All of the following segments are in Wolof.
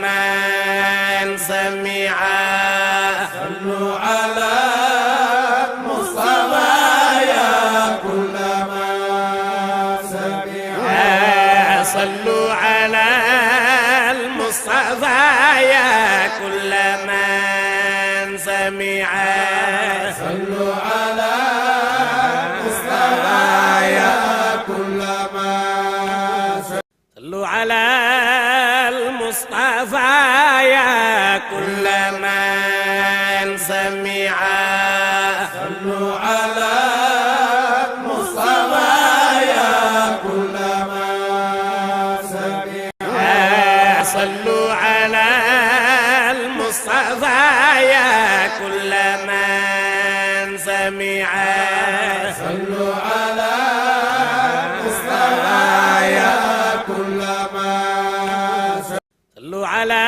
من سمعا صلوا على المصطفى يا كل من سمعا صلوا على المصطفى يا كل من سمعا صلوا على المصطفى يا كل من صلوا على المصطفى يا كل من سمعا صلوا على المصطفى يا كل من سمعا صلوا على المصطفى يا كل من سمعا صلوا على المصطفى يا كل من صلوا على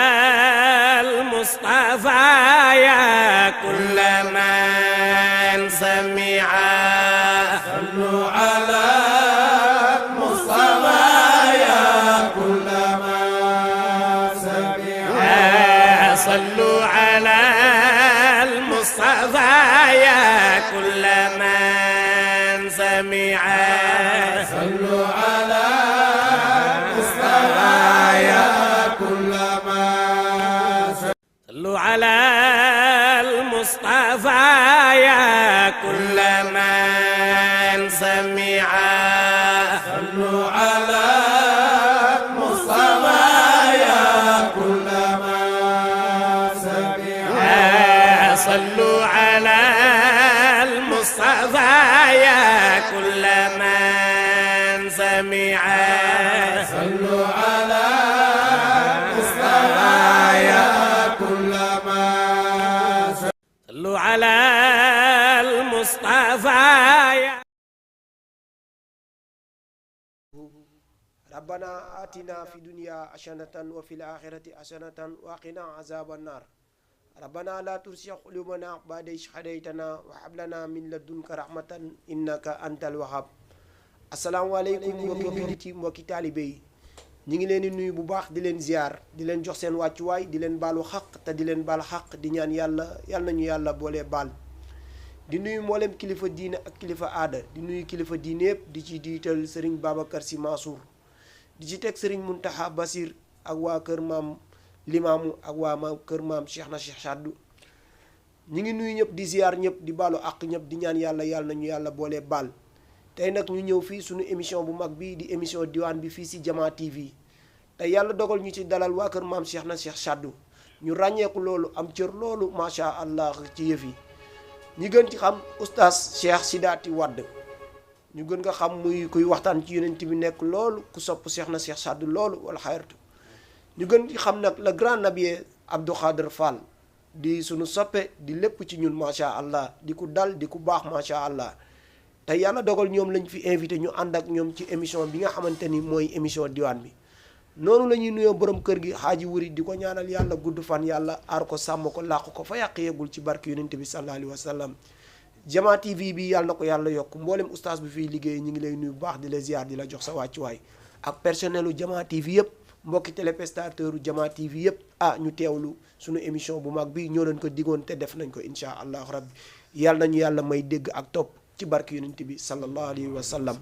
المصطفى يا كل من سمعا صلوا على المصطفى يا كل من سمعا صلوا على المصطفى يا كل من سمعا صلوا على المصطفى يا كل من صلوا على المصطفى يا كل من سمعا صلوا على المصطفى يا كل من سمعا صلوا على المصطفى يا كل من سمعا صلوا على المصطفى يا كل من صلوا على المصطفى يا ربنا آتنا في الدنيا حسنة وفي الآخرة حسنة وقنا عذاب النار ربنا لا تزغ قلوبنا بعد إذ هديتنا وهب لنا من لدنك رحمة إنك أنت الوهاب asalaamaaleykum mbokki jullit yi mbokki taalibe yi ñu ngi leen di nuyu bu baax di leen ziar di leen jox seen wàccuwaay di leen baalu xaq te di leen baal xaq di ñaan yàlla nañu yàlla boole baal di nuyu mboolem kilifa diine ak kilifa aada di nuyu kilifa diine yëpp di ci diital Serigne Babacar Sy Mansour di ci teg Serigne Mountakha Bassir ak waa kër maam Limaamu ak waa kër maam Cheikh na Cheikh Saddu ñu ngi nuyu ñëpp di ziar ñëpp di baalu àq ñëpp di ñaan yàlla nañu yàlla boole baal tey nag ñu ñëw fii suñu émission bu mag bii di émission diwaan bi fii si Jama TV te yàlla dogal ñu ci dalal waa kër maam Cheikh na Cheikh Saddu ñu ràññeeku loolu am cër loolu macha allah ci yëf yi ñi gën ci xam oustaz Cheikh Sidaty Wade ñu gën nga xam muy kuy waxtaan ci yonent bi nekk loolu ku sopp Cheikh na Cheikh Saddu loolu wala xayratu ñu gën ci xam nag le grand nabier Abdou Khader Fall di suñu soppe di lépp ci ñun macha allah di ku dal di ku baax macha allah te yàlla dogal ñoom lañ fi invité ñu ànd ak ñoom ci émission bi nga xamante ni mooy émission diwaan bi noonu la ñuy nuyoo borom kër gi xaaji wuri di ko ñaanal yàlla gudd fan yàlla aar ko sàmm ko làqu ko fa yàq yeggul ci barke yonent bi sallallahu alayhi wa sallam Jama TV bi yàlla na ko yàlla yokk mboolem oustaz bi fiy liggéey ñu ngi lay nuyu bu baax di la ziar di la jox sa wàccuwaay ak personnelu Jama TV yëpp mbokki téléspectateur Jama TV yëpp ñu teewlu suñu émission bu mag bi ñoo leen ko digoon te def nañ ko insha allahu rabbi yàlla nañu yàlla may dégg ak topp ci barke yonent bi sallallahu alayhi wa sallam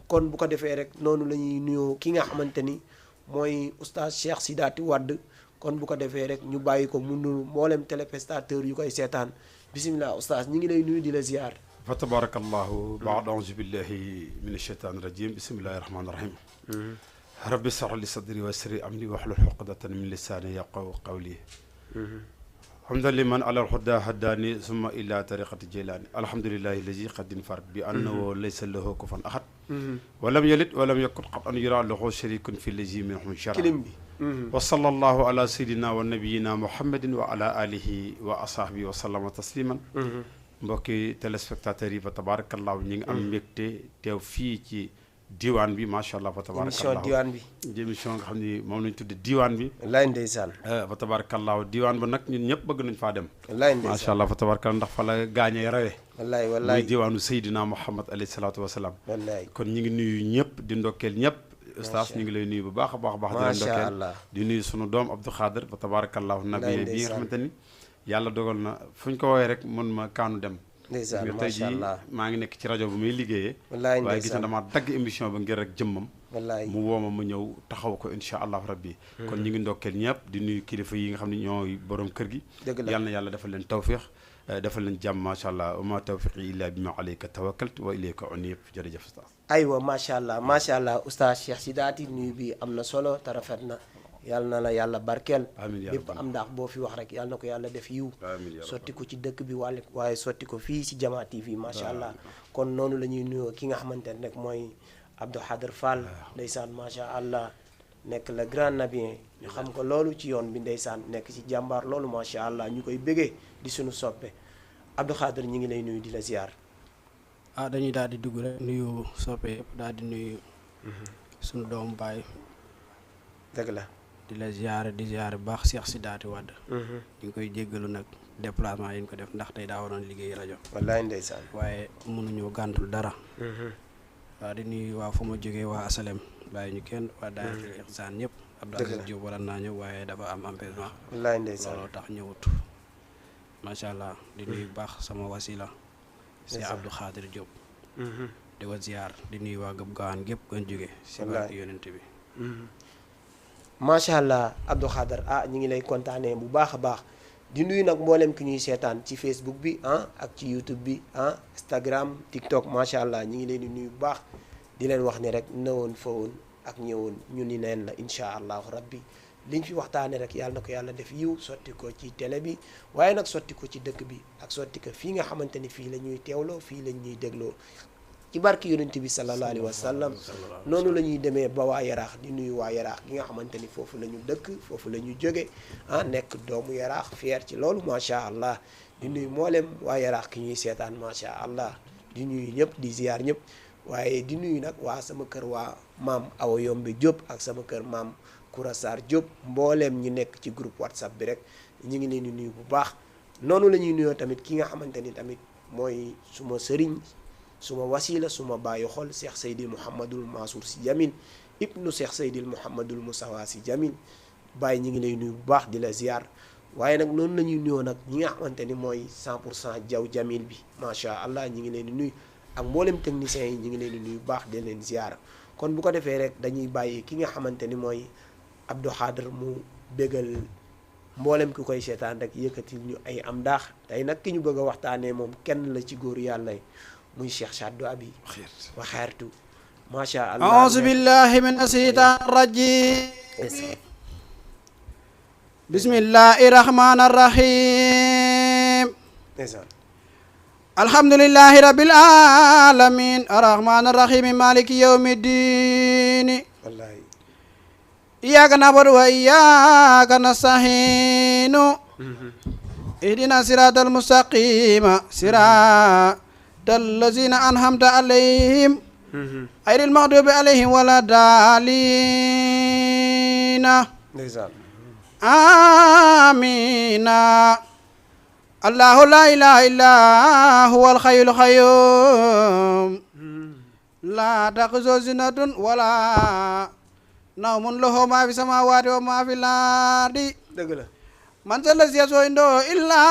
kon bu ko defee rek noonu la ñuy nuyoo ki nga xamante ni mooy oustaz Cheikh Sidaty Wade kon bu ko defee rek ñu bàyyi ko mu nuyu mboolem téléspectateur yu koy seetaan bisimilah oustaz ñi ngi lay nuyu di la ziar. fa tabarakallahu baad auzu billahi min asheytaan rajim bismillahi rahmaani rahim rabbi shrah li sadri wa yassir li amri wahlul uqdatan min lisaani yafqahu qawli hamdan liman ala alhuda hadani summa ila tariqati jilani alhamdulillahi allazi qad infarat bi annahu laysa lahu kufuwan ahad walam yalid walam yakun qat'an yura lahu sharikun fi allazi minhum shara wa sallallahu ala sayyidina wa nabiyina muhammadin wa ala alihi wa asahbihi wa sallama tasliman mbokki téléspectateurs yi fa tabarakallahu ñi ngi am mbégte teew fii ci diwaan bi macha allah fa tabarakallahu émission diwaan bi di émission nga xam ni moom lañ tudde diwaan bi wallaay ndeysaan fa tabarakallahu diwaan ba nag ñun ñëpp bëgg nañ faa dem wallaay ndeysaan macha allah fa tabarakallahu ndax fa la gaañee rawe wallaay muy diwaanu Seydina Muhammad alayhi salaatu wasalaam wallaay kon ñi ngi nuyu ñëpp di ndokkeel ñëpp ustaas ñu ngi lay nuyu bu baax a baax a baax di leen ndokkeel di nuyu sunu doom Abdou Khader ba tabarakallahu nabi bi nga xamante ni yàlla dogal na fu ñu ko woowee rek mën ma kaanu dem ndeysaan tey jii maa ngi nekk ci rajo bu muy liggéeyee waaye gis na dama dagg émission ba ngir rek jëmmam mu wooma ma ñëw taxaw ko insha allahu rabbi kon ñu ngi ndokkeel ñëpp di nuyu kilifa yi nga xam ne ñooy borom kër gi yàlla na yàlla defal leen tawfiix defal leen jàmm macha allah wa ma tawfiqi illa bi ma alayka tawakkaltu wa ilayka unib jërëjëf ustaas aywa macha allah oustaz Cheikh Sidaty nuyu bi am na solo te rafet na yàlla na la yàlla barkeel lépp am ndax boo fi wax rek yàlla na ko yàlla def yiw sotti ko ci dëkk bi wàlle waaye sotti ko fii si Jama TV macha allah kon noonu la ñuy nuyoo ki nga xamante ne rek mooy Abdou Khader Fall ndeysaan macha allah nekk le grand nabien ñu xam ko loolu ci yoon bi ndeysaan nekk ci jàmbaar loolu macha allah ñu koy bëggee di suñu soppe Abdou Khader ñu ngi lay nuyu di la ziar. dañuy daal di dugg rek nuyu soppe yëpp daal di nuyu suñu doomu baay dëgg la di la ziar bu baax Cheikh Sidaty Wade ñu ngi koy jéggalu nag déplacement yi ñu ko def ndax tey daa waroon liggéey rajo wallaay ndeysaan waaye mënuñoo gàntul dara waaw di nuyu waa fu ma jógee waa asalem bàyyi ñu kenn waa daayira Ihsaan ñëpp Abdou Aziz Diop waroon naa ñëw waaye dafa am empêchement wallaay ndeysaan looloo tax ñëwut macha allah di nuyu baax sama wasila si Abdou Khader Diop di ko ziar di nuyu waa gëb gawaan gépp gën jóge si barke yonent bi macha allah Abdou Khader ñu ngi lay kontaanee bu baax a baax di nuyu nag mboolem ki ñuy seetaan ci Facebook bi ak ci YouTube bi Instagram TikTok macha allah ñu ngi leen di nuyu bu baax di leen wax ni rek newoon fa woon ak ñëwoon ñu ni neen la incha allahu rabbi liñ fi waxtaanee rek yàlla na ko yàlla def yiw sotti ko ci télé bi waaye nag sotti ko ci dëkk bi ak sotti ko fii nga xamante ni fii la ñuy teewloo fii la ñuy dégloo ci barki yonent bi sallallahu alayhi wa sallam noonu la ñuy demee ba waa yaraax di nuyu waa yaraax gi nga xamante ni foofu la ñu dëkk foofu la ñu jóge nekk doomu yaraax fier ci loolu macha allah di nuyu mboolem waa yaraax ki ñuy seetaan macha allah di nuyu ñëpp di ziar ñëpp waaye di nuyu nag waa sama kër waa maam Awa Yombe Diop ak sama kër maam Koura Sarr Diop mbooleem ñi nekk ci groupe WhatsApp bi rek ñu ngi leen di nuyu bu baax noonu la ñuy nuyoo tamit ki nga xamante ni tamit mooy suma sëriñ suma wasila suma bàyyi xol Cheikh Seydil Mouhamadul Mansour Sy Djamil ibnu Cheikh Seydil Mouhamadul Moussawa Sy Djamil bàyyi ñi ngi lay nuyu bu baax di la ziar waaye nag noonu la ñuy nuyoo nag ñi nga xamante ni mooy 100% jaw Jamil bi macha allah ñi ngi leen di nuyu ak mboolem techniciens yi ñi ngi leen di nuyu bu baax di leen ziar kon bu ko defee rek dañuy bàyyi ki nga xamante ni mooy Abdou Khader mu bégal mboolem ki koy seetaan rek yëkkatil ñu ay am daax tey nag ki ñu bëgg a waxtaanee moom kenn la ci góor yàlla muy Cheikh Sadou Abi wa xeertu macha allah a'uuzu billahi min asheytaan rajim bismillahi rahmani rahim alhamdulillahi rabbil alamin arrahmani rahim maliki yawmi ddin wallahi iyyaka na'budu wa iyyaka nasta'in ihdina siratal mustaqima الذين أنعمت عليهم غير المغضوب عليهم ولا الضالين آمين الله لا إله إلا هو الحي القيوم لا تأخذه سنة ولا نوم له ما في السماوات وما في الأرض من ذا الذي يشفع عنده إلا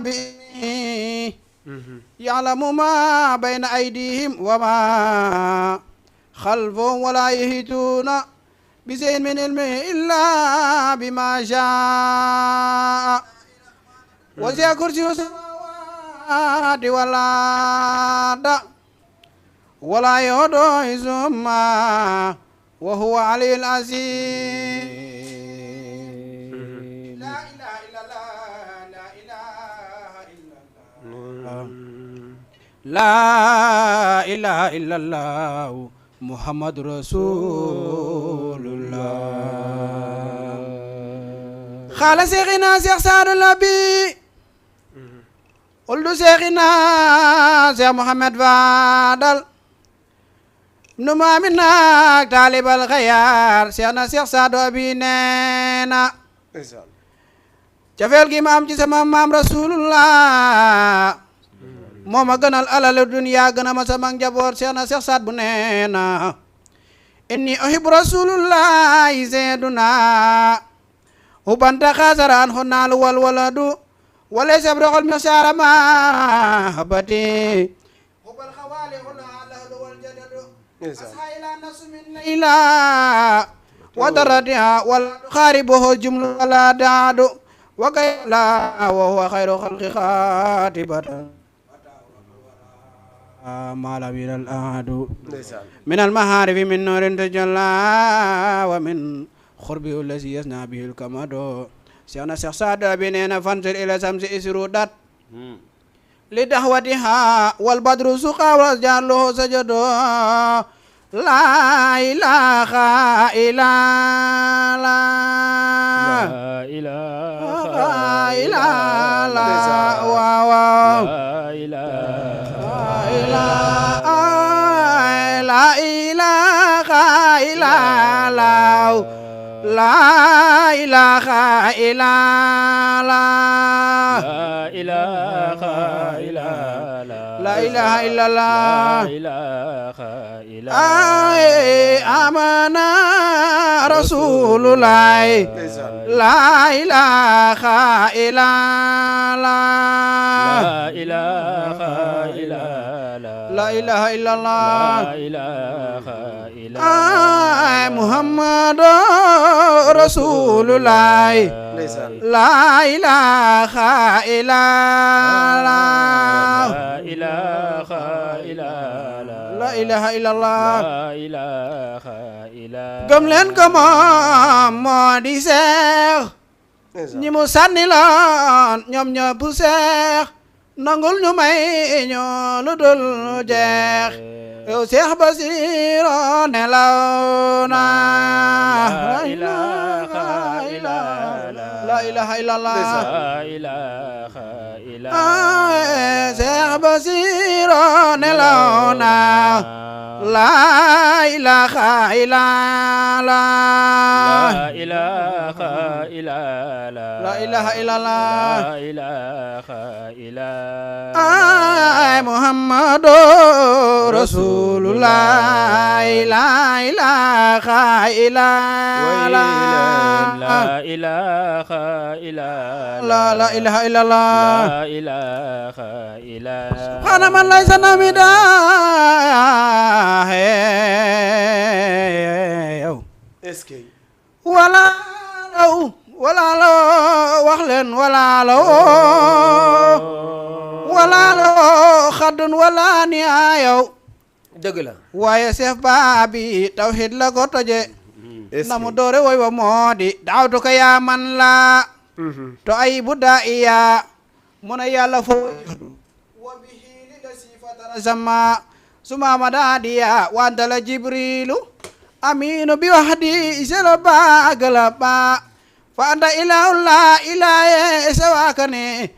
بإذنه يعلم ما بين أيديهم وما خلفهم ولا يحيطون بشيء من علمه إلا بما شاء وسع كرسيه السماوات والأرض ولا يؤوده حفظهما وهو العلي العظيم لا إله إلا الله لا إله إلا الله لا إله إلا الله محمد رسول الله قال شيخنا شيخ سعد النبي قلت شيخنا شيخ محمد فاضل نما منك طالب الخيار شيخنا شيخ سعد أبي نينا cofeel gi ma am ci sama maam rasulullah moo ma gënal alalu dunya gën a ma sama njaboot Seex na Seex Saad bu neena إني أحب رسول الله سيدنا وبنت خسران خنال والولد وليس برغ المسار ما هبتي حب الخوالي هنا الأهل والجدد أصحى إلى نفس من ليلى ودردها والخاربه الجمل ولا دعد وكيلا وهو خير خلق خاتبة ما لا من الأحد من المهارف من نور تجلى ومن خربه الذي يصنع به الكمد سيانا شيخ سعد بنينا فانزل إلى شمس إسرودت لدهوتها والبدر سقى والجار له سجد لا إله إلا لا إله إلا لا إله إلا الله لا إله إلا الله لا إله إلا الله آمنا رسول الله لا إله إلا الله لا إله إلا الله محمد رسول الله لا إله إلا الله لا إله إلا الله gëm leen ko moom moo di seex ñi mu sànni loon ñoom ñëpp seex nangul ñu may ñu lu dul jeex yow Seex Basiru nelaw na la ilaha illallah Seex Basiru nelaw na la ilaha illallah la ilaha illallah Muhammadu Rasulullah la ilaha illallah la ilaha illallah subhana man laysa namida wala law wax leen wala law xaddun wala ni yow dëgg la waaye Seex Baabi tawhid la ko toje na mu doore woy wa moodi daawtu ko yaa man la to ay budda iya mu ne yàlla fo wa bihi li da sifatara sama suma madadiya wanta la jibrilu aminu bi wahdi selo bagala ba fa anta ilahullah ilaye sawakane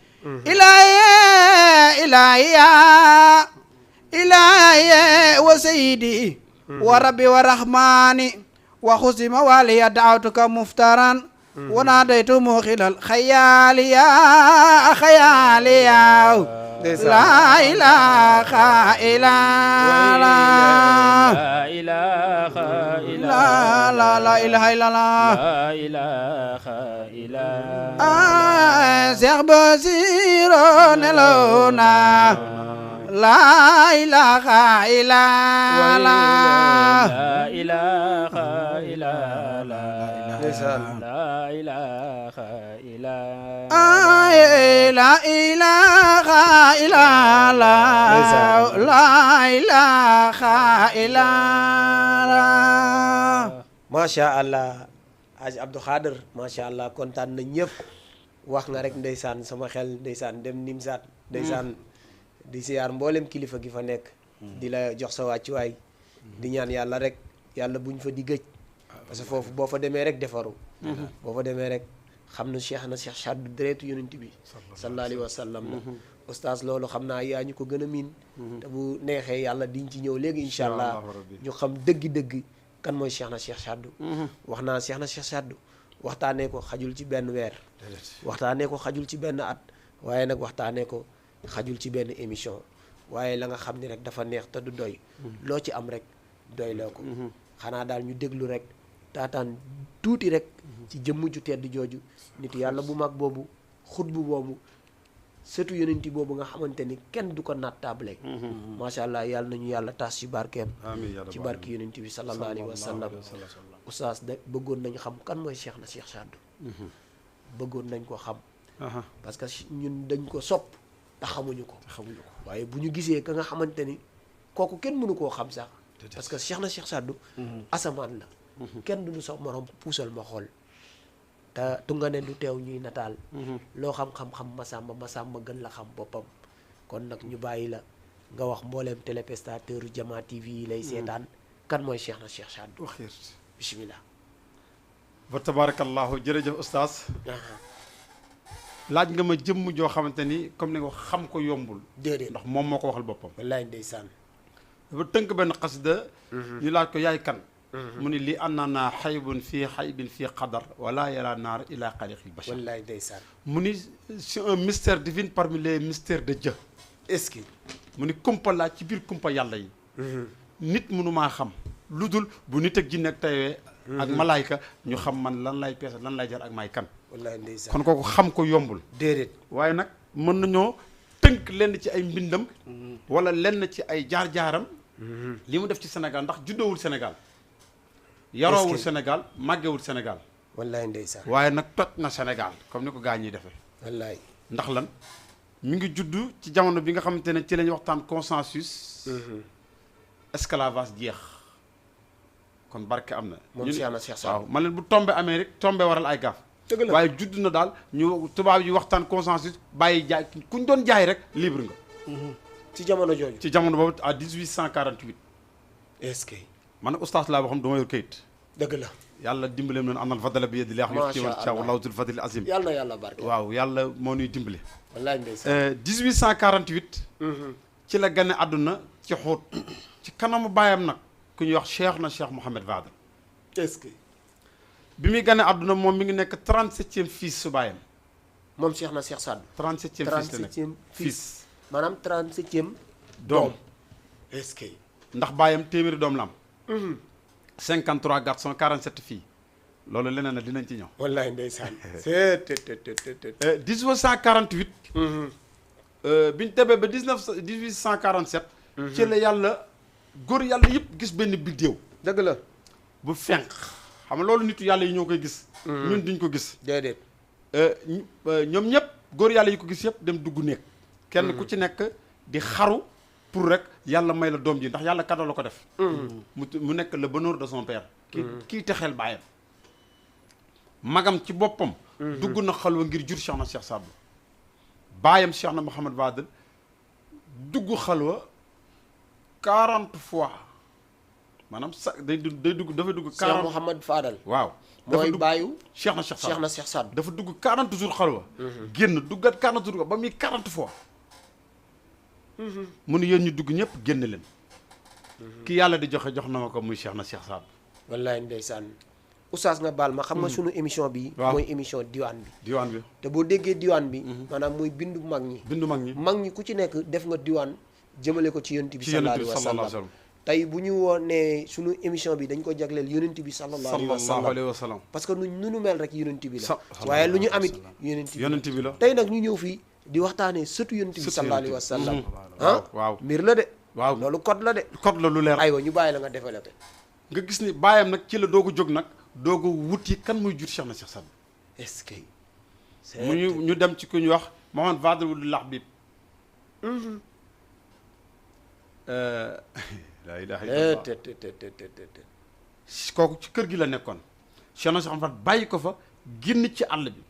ilaye wa sayyidi wa rabbi wa rahmani wa khusima waliya da'awtuka muftaran wa nadaytu mukhilal khayaliya la ilaha illallah la ilaha illallah Seex Basiru nelaw na la ilaha illallah la ilaha illallah la ilaha illallah macha allah Haji Abdou Khader macha allah kontaan na ñëpp wax nga rek ndeysaan sama xel ndeysaan dem Nimsaat ndeysaan di siyaar mboolem kilifa gi fa nekk di la jox sa wàccuwaay di ñaan yàlla rek yàlla buñ fa di gëj parce que foofu boo fa demee rek defaru boo fa demee rek xam na Cheikh Saddu deretu yonent bi sallallahu alayhi wa sallam la oustaz loolu xam naa yaa ñu ko gën a miin te bu neexee yàlla diñ ci ñëw léegi incha allah ñu xam dëgg-dëgg kan mooy Cheikh Saddu wax naa Cheikh Saddu waxtaanee ko xajul ci benn weer waxtaanee ko xajul ci benn at waaye nag waxtaanee ko xajul ci benn émission waaye la nga xam ni rek dafa neex te du doy loo ci am rek doy loo ko xanaa daal ñu déglu rek taataan tuuti rek ci jëmm ju tedd jooju nit yàlla bu mag boobu xutbu boobu sëtu yonenti boobu nga xamante ni kenn du ko nattable macha allah yàlla nañu yàlla taas ci barkeem ci barke yonenti bi sallallahu alayhi wa sallam oustaz de bëggoon nañ xam kan mooy Cheikh na Cheikh Sadou bëggoon nañ ko xam parce que ñun dañ ko sopp te xamuñu ko waaye bu ñu gisee ka nga xamante ni kooku kenn mënu koo xam sax parce que Cheikh na Cheikh Sadou asamaan la kenn duñu sax morom puusal ma xool te tunga ne du teew ñuy nataal loo xam-xam-xam masamba gën la xam boppam kon nag ñu bàyyi la nga wax mbooleem téléspectateur Jama TV yi lay seetaan kan mooy Cheikh na Cheikh Sadou bismillah wa tabarakallahu jërëjëf oustaz laaj nga ma jëmm joo xamante ni comme ni nga wax xam ko yombul déedéet ndax moom moo ko waxal boppam wallaay ndeysaan dafa tënk benn xasida ñu laaj ko yaay kan mu ni li annana xaybun fii xaybin fii qadar wala yara naar ila xaliqil bachar wallaay ndeysaan mu ni c'est un mystère divin parmi les mystères de Dieu est-ce que mu ni kumpa laa ci biir kumpa yàlla yi nit mënumaa xam lu dul bu nit ak jinne ak taywee ak malaayka ñu xam man lan lay peese lan lay jar ak may kan wallaay ndeysaan kon kooku xam ko yombul déedéet waaye nag mën nañoo tënk lenn ci ay mbindam wala lenn ci ay jaar-jaaram li mu def ci Sénégal ndax juddoowul Sénégal yaroowul Sénégal màggewul Sénégal wallaay ndeysaan waaye nag toj na Sénégal comme ni ko gaa ñiy defee wallaay ndax lan mi ngi judd ci jamono bi nga xamante ne ci lañu waxtaan consensus esclavage jeex kon barke am na moom Cheikh na Cheikh Sadou waaw man leen bu tombé Amérique tombé waral ay gaaf dëgg la waaye judd na daal ñu tubaab yi waxtaan consensus bàyyi jaay kuñ doon jaay rek libre nga ci jamono jooju ci jamono boobu à 1848 est-ce que man oustaz laa boo xam dama yor kayit dëgg la yàlla dimbaleem noonu anal fadala bi yeddi li wax ci wal caw lawtul fadil azim yàlla na yàlla barke waaw yàlla moo ñuy dimbale wallaay ndeysaan 1848 ci la gane àdduna ci xóot ci kanamu baayam nag ku ñuy wax Cheikh na Cheikh Mouhamed Fadel est-ce que bi muy gane àdduna moom mi ngi nekk 37e fils su baayam moom Cheikh na Cheikh Sadou 37e fils la nekk 37e fils maanaam 37e doom est-ce que ndax baayam téeméeri doom la am 53 garçons 47 filles loolu leneen na dinañ ci ñëw wallaay ndeysaan 1848 bi ñu tebee ba 1847 ci la yàlla góor yàlla yëpp gis benn biddéew dëgg la bu fenq xam nga loolu nitu yàlla yi ñoo koy gis ñun duñ ko gis déedéet ñoom ñëpp góor yàlla yi ko gis yëpp dem dugg nekk kenn ku ci nekk di xaru pour rek yàlla may la doom ji ndax yàlla cadeau la ko def mu nekk le bonheur de son père kii texeel baayam magam ci boppam dugg na xalwa ngir jur Cheikh na Cheikh Sadou baayam Cheikh na Mouhamed Fadel dugg xalwa 40 fois maanaam day dugg dafay dugg 40 Cheikh Mouhamed Fadel waaw dafa mooy dugg bàyyu Cheikh na Cheikh Sadou Cheikh na Cheikh Sadou dafa dugg 40 jours xalwa génn duggat 40 jours ba muy 40 fois mu ne yéen ñu dugg ñëpp génn leen ki yàlla di joxe jox na ma ko muy Cheikh na Cheikh Sadou wallaay ndeysaan oustaz nga baal ma xam nga sunu émission bi waaw mooy émission diwaan bi diwaan bi te boo déggee diwaan bi maanaam mooy bindu mag ñi bindu mag ñi ku ci nekk def nga diwaan jëmale ko ci yonent bi ci yonent bi sallallahu sallallahu alayhi wa alayhi wa sallam sallam tey bu ñu woonee sunu émission bi dañ ko jagleel yonent bi sallallahu alayhi wa sallallahu sallam alayhi wa sallam parce que nu nu mel rek yonent bi la sallallahu waaye lu ñu alayhi wa amit sallam. yonent bi la yonent bi la tey nag ñu ñëw fii di waxtaanee sëtu yonent bi Sëtu sallallahu alayhi wa yonent sallam bi. ah waaw mbir la de waaw loolu code la de code la lu leer aywa ñu bàyyi la nga développé nga gis ni baayam nag ci la doog a jóg nag doog a wuti kan muy jur Cheikh na Cheikh Sadou est-ce que mu ñu dem ci ku ñu wax Mouhamed Fadel wul Laxbib laa ilaaha illallah kooku ci kër gi la nekkoon Cheikh na Cheikh Fadel bàyyi ko fa génn ci àll bi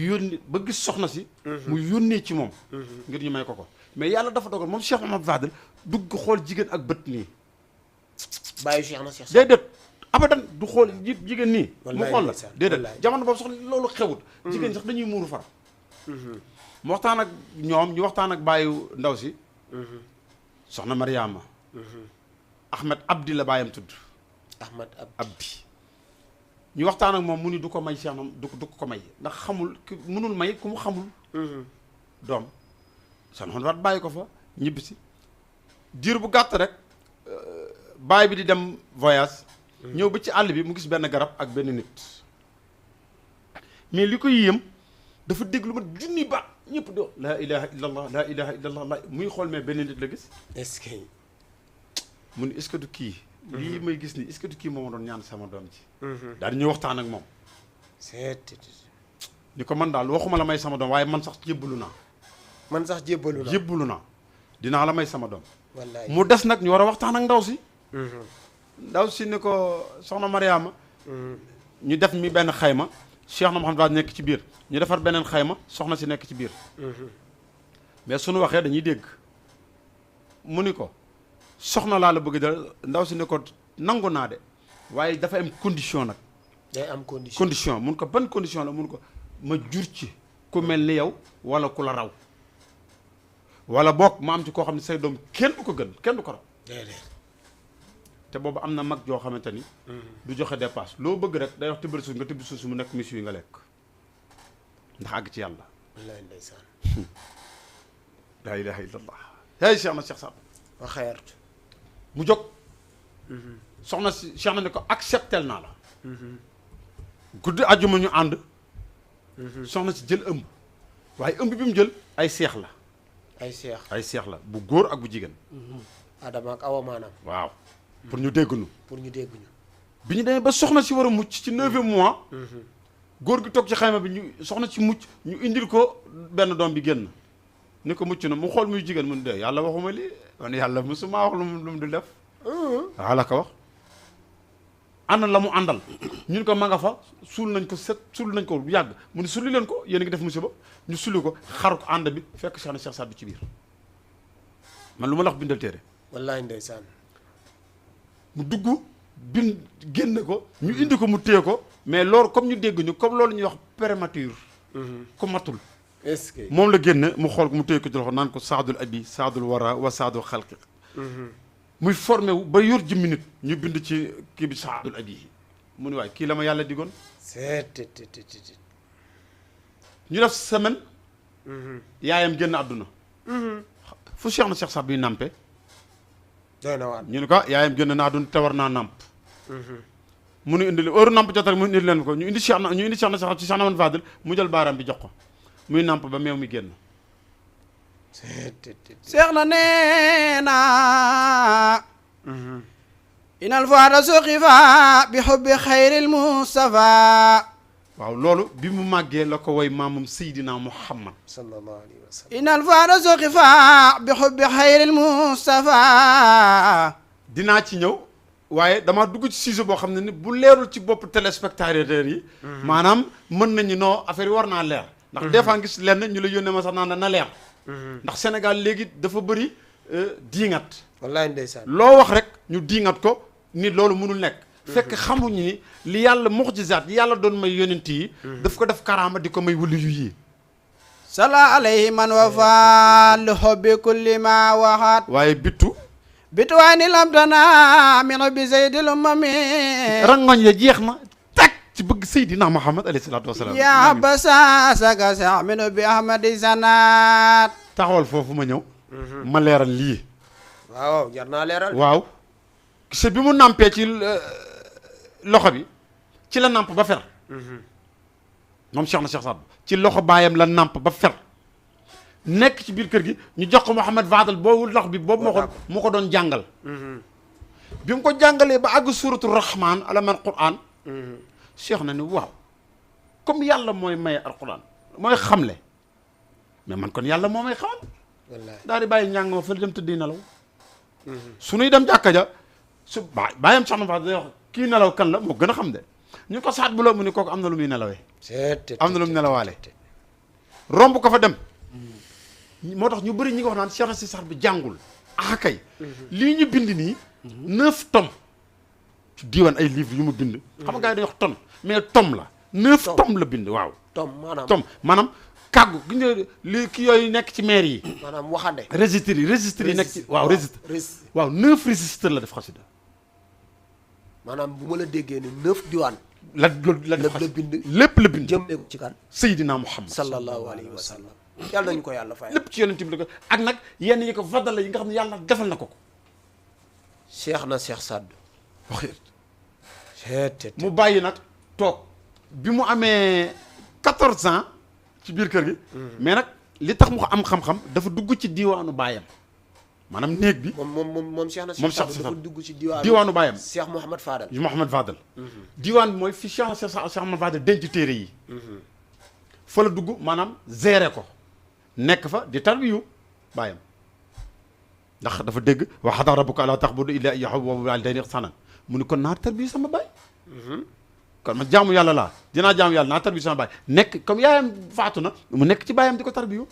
yónni ba gis soxna si mu yónnee ci moom ngir ñu may ko mais yàlla dafa dogal moom Cheikh Mouhamed Fadel dugg xool jigéen ak bët nii bàyyi Cheikh na Cheikh Sadou déedéet abadan du xool jigéen nii mu Wallaay xool la ndeysaan, déedéet wallaay. jamono boobu sax loolu xewut jigéen sax dañuy muuru far mu waxtaan ak ñoom ñu waxtaan ak bàyyu ndaw si soxna Mariama Ahmed Abdi la bàyyam tudd Ahmad Abdi ñu waxtaan ak moom mu ni du ko may Cheikh na du ko may ndax xamul ki mënul may ku mu xamul doom son xon waat bàyyi ko fa ñibbisi diir bu gàtt rek baay bi di dem voyage ñëw ba ci àll bi mu gis benn garab ak benn nit mais li ko yéem dafa dégg lu ma junni baat ñëpp do laa ilaha illallah laa ilaha illallah la muy xool mais benn nit la gis est-ce que mu ni est-ce que du kii lii may gis nii est-ce que du kii moo ma doon ñaan sama doom ci daal di ñuy waxtaan ak moom ni ko man daal waxuma la may sama doom waaye man sax jébbalu naa man sax jébbalu naa dinaa la may sama doom wallaay mu des nag ñu war a waxtaan ak ndaw si ndaw si ni ko soxna Mariama ñu def mi benn xayma Cheikh na Mouhamed Wade nekk ci biir ñu defar beneen xayma soxna si nekk ci biir mais suñu waxee dañuy dégg mu ni ko soxna laa la bëgg da ndaw si ni ko nangu naa de waaye dafa am condition nag day am condition condition mun ko ban condition la mun ko ma jur ci ku mel ni yow wala ku la raw wala boog ma am ci koo xam ne say doom kenn du ko gën kenn du ko raw déedéet te boobu am na mag joo xamante ni du joxe dépasse loo bëgg rek day wax tibbal suuf nga tibb suuf si mu nekk miss yi nga lekk ndax àgg ci yàlla wallaay ndeysaan laa ilaha illallah hey Cheikh na Cheikh Saad wa xeertu mu jóg soxna si Cheikh na ne ko acceptel naa la guddi àjjuma ñu ànd soxna si jël ëmb waaye ëmb bi mu jël ay seex la ay seex la bu góor ak bu jigéen Adama ak Awa maanaam waaw pour ñu dégg nu bi ñu demee ba soxna si war a mucc ci 9e mois góor gi toog ci xayma bi ñu soxna si mucc ñu indil ko benn doom bi génn ni ko mucc na mu xool muy jigéen mu ne de yàlla waxuma lii man yàlla musuma wax lu mu du def waaw la ko wax ànd la mu àndal ñun ko ma nga fa suul nañ ko bu yàgg mu ne sulli leen ko yéen a ngi def musiba ñu sulli ko xaru ko ànd bi fekk Cheikh na Cheikh Saad bi ci biir man lu ma la wax bindal téere wallaay ndeysaan mu dugg bind génn ko ñu indi ko mu téye ko mais loolu comme ñu dégg ñu comme loolu ñuy wax prématuré ku matul est-ce que moom la génn mu xool ko mu téye ko ci loxo naan ko saadul abi saadul wara wa saadul xalqi muy formé wu ba yor ji minute ñu bind ci kii bi saadul abi mu ni waay kii la ma yàlla digoon ñu def semaine yaayam génn àdduna fu Cheikh na Cheikh Saad bi nàmpe doy na waar ñu ne ko yaayam génn na àdduna te war naa nàmp mu nu indi heure nàmp jot rek mu indi leen ko ñu indi Cheikh na ci Cheikh na Mouhamed Fadel mu jël baaraam bi jox ko muy nàmp ba meew mi génn seex na neena inal fuada suqifa bi hubbi xayril mustafa waaw loolu bi mu màggee la ko woy maamum Seydina Muhammad sallallahu alayhi wa sallam inal fuada suqifa bi hubbi xayril mustafa dinaa ci ñëw waaye dama dugg ci sujet boo xam ne ni bu leerul ci bopp téléspectateurs yi maanaam mën nañu noo affaire yi war naa leer ndax des fois gis lenn ñu la yónnee ma sax naan na leer ndax Sénégal léegi dafa bëri diingat wallaay ndeysaan loo wax rek ñu diingat ko ni loolu mënul nekk fekk xamuñu ni li yàlla muxjizaat yi yàlla doon may yonent yi daf ko def karaama di ko may wëli yu yi sala alayhi man wafa li hubbi kulli ma waxaat waaye bittu bituwaani lamtana min hubbi sayyidil umami rangoñ ya jeex na tak ci bëgg Seydina Muhammad alayhi salaatu wasalaam yaa basa saka sa min hubbi ahmadi sanat taxawal foofu ma ñëw ma leeral lii waaw jar naa leeral waaw gise bi mu nàmpee ci loxo bi ci la nàmp ba fer moom Cheikh na Cheikh Saad ci loxo baayam la nàmp ba fer nekk ci biir kër gi ñu jox ko Mouhamed Fadel boobu lox bi boobu moo ko doon jàngal bi mu ko jàngalee ba àgg suratu rahman alaman quran Cheikh na ni waaw comme yàlla mooy maye alquran mooy xamle mais man kon yàlla moo may xamal daal di bàyyi njàng ma fa dem tëddi nelaw su nuy dem jàkka ja su bàyyam Cheikh na Fadel day wax kii nelaw kan la moo gën a xam de ñu ko saat bu la mu ni kooku am na lu muy nelawee am na lu mu nelawaale romb ko fa dem moo tax ñu bëri ñi nga wax naan Cheikh na si sax bi jàngul ah kay lii ñu bind nii 9 tomes ci diiwaan ay livres yu mu bind xam nga gars yi dañuy wax tonne mais tome la 9 tomes la bind waaw tome maanaam kàggu gi nga li ki yooyu nekk ci maire yi maanaam waxande registre yi nekk ci waaw registre waaw 9 registre la def xasida maanaam bu ma la déggee ni 9 diwaan la bind lépp la bind jëmee ko ci kan Seydina Muhammad sallallahu alayhi wa sallam yàlla nañu ko yàlla fay lépp ci yonent bi la ko ak nag yenn yi ko fadal la yi nga xam ne yàlla defal na ko Cheikh na Cheikh Saad wax mu bàyyi nag toog bi mu amee 14 ans ci biir kër gi mais nag li tax mu ko am xam-xam dafa dugg ci diiwaanu baayam maanaam néeg bi moom Cheikh na moom Cheikh Cheikh dafa dugg ci diiwaanu baayam Cheikh Mouhamad Fadal Mouhamad Fadal diiwaan bi mooy fi Cheikh Mouhamad Fadal denc téere yi fa la dugg maanaam gérer ko nekk fa di tarbiyu baayam ndax dafa dégg wa qadaa rabbuka allaa ta'budu illaa iyyaahu wa bil waalidayni ihsaanan mu ni kon naa tarbiyu sama baay kon man jaamu yàlla laa dinaa jaamu yàlla naa tarbiyu sama baay nekk comme yaayam faatu na mu nekk ci baayam di ko tarbiyu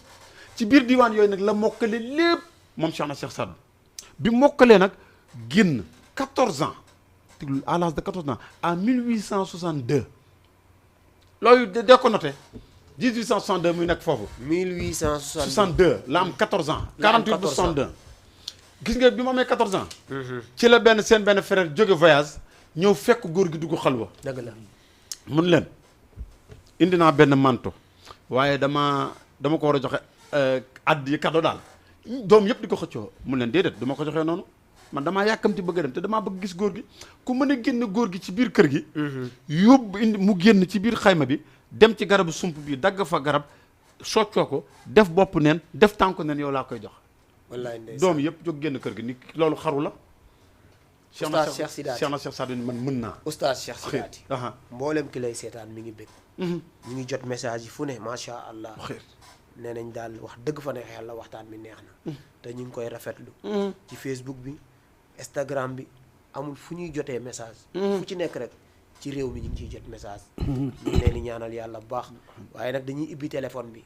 ci biir diiwaan yooyu nag la mokkale lépp moom Cheikh na Cheikh Saad bi mokkalee nag génn 14 ans à l'âge de 14 ans en 1862 loolu de ko noté 1862 muy nekk foofu 1862 la am 14 ans 48 ba 62 gis nga bi mu amee 14 ans ci la seen benn frère jóge voyage ñëw fekk góor gi dugg xalwa dëgg la mun leen indi naa benn manto waaye dama ko war a joxe addi cadeau daal doom yëpp di ko xëccoo mun leen déedéet du ma ko joxee noonu man damaa yàkkamti bëgg a dem te damaa bëgg gis góor gi ku mën a génn góor gi ci biir kër gi yóbbu indi mu génn ci biir xayma bi dem ci garabu sump bi dagg fa garab soccoo ko def bopp neen def tànku neen yow laa koy jox wallaay ndeysaan doom yëpp jóg génn kër gi ni loolu xaru la Oustaz Cheikh Sidaati Cheikh na Cheikh Saad man mën naa Oustaz Cheikh Sidaati aha mboolem ki lay seetaan mi ngi bëgg ñu ngi jot message yi fu ne macha allah nee nañ daal wax dëgg fa ne yàlla waxtaan bi neex na te ñu ngi koy rafetlu ci Facebook bi Instagram bi amul fu ñuy jotee message fu ci nekk rek ci réew mi ñu ngi ciy jot message ñu ngi leen di ñaanal yàlla bu baax waaye nag dañuy ibbi téléphone bi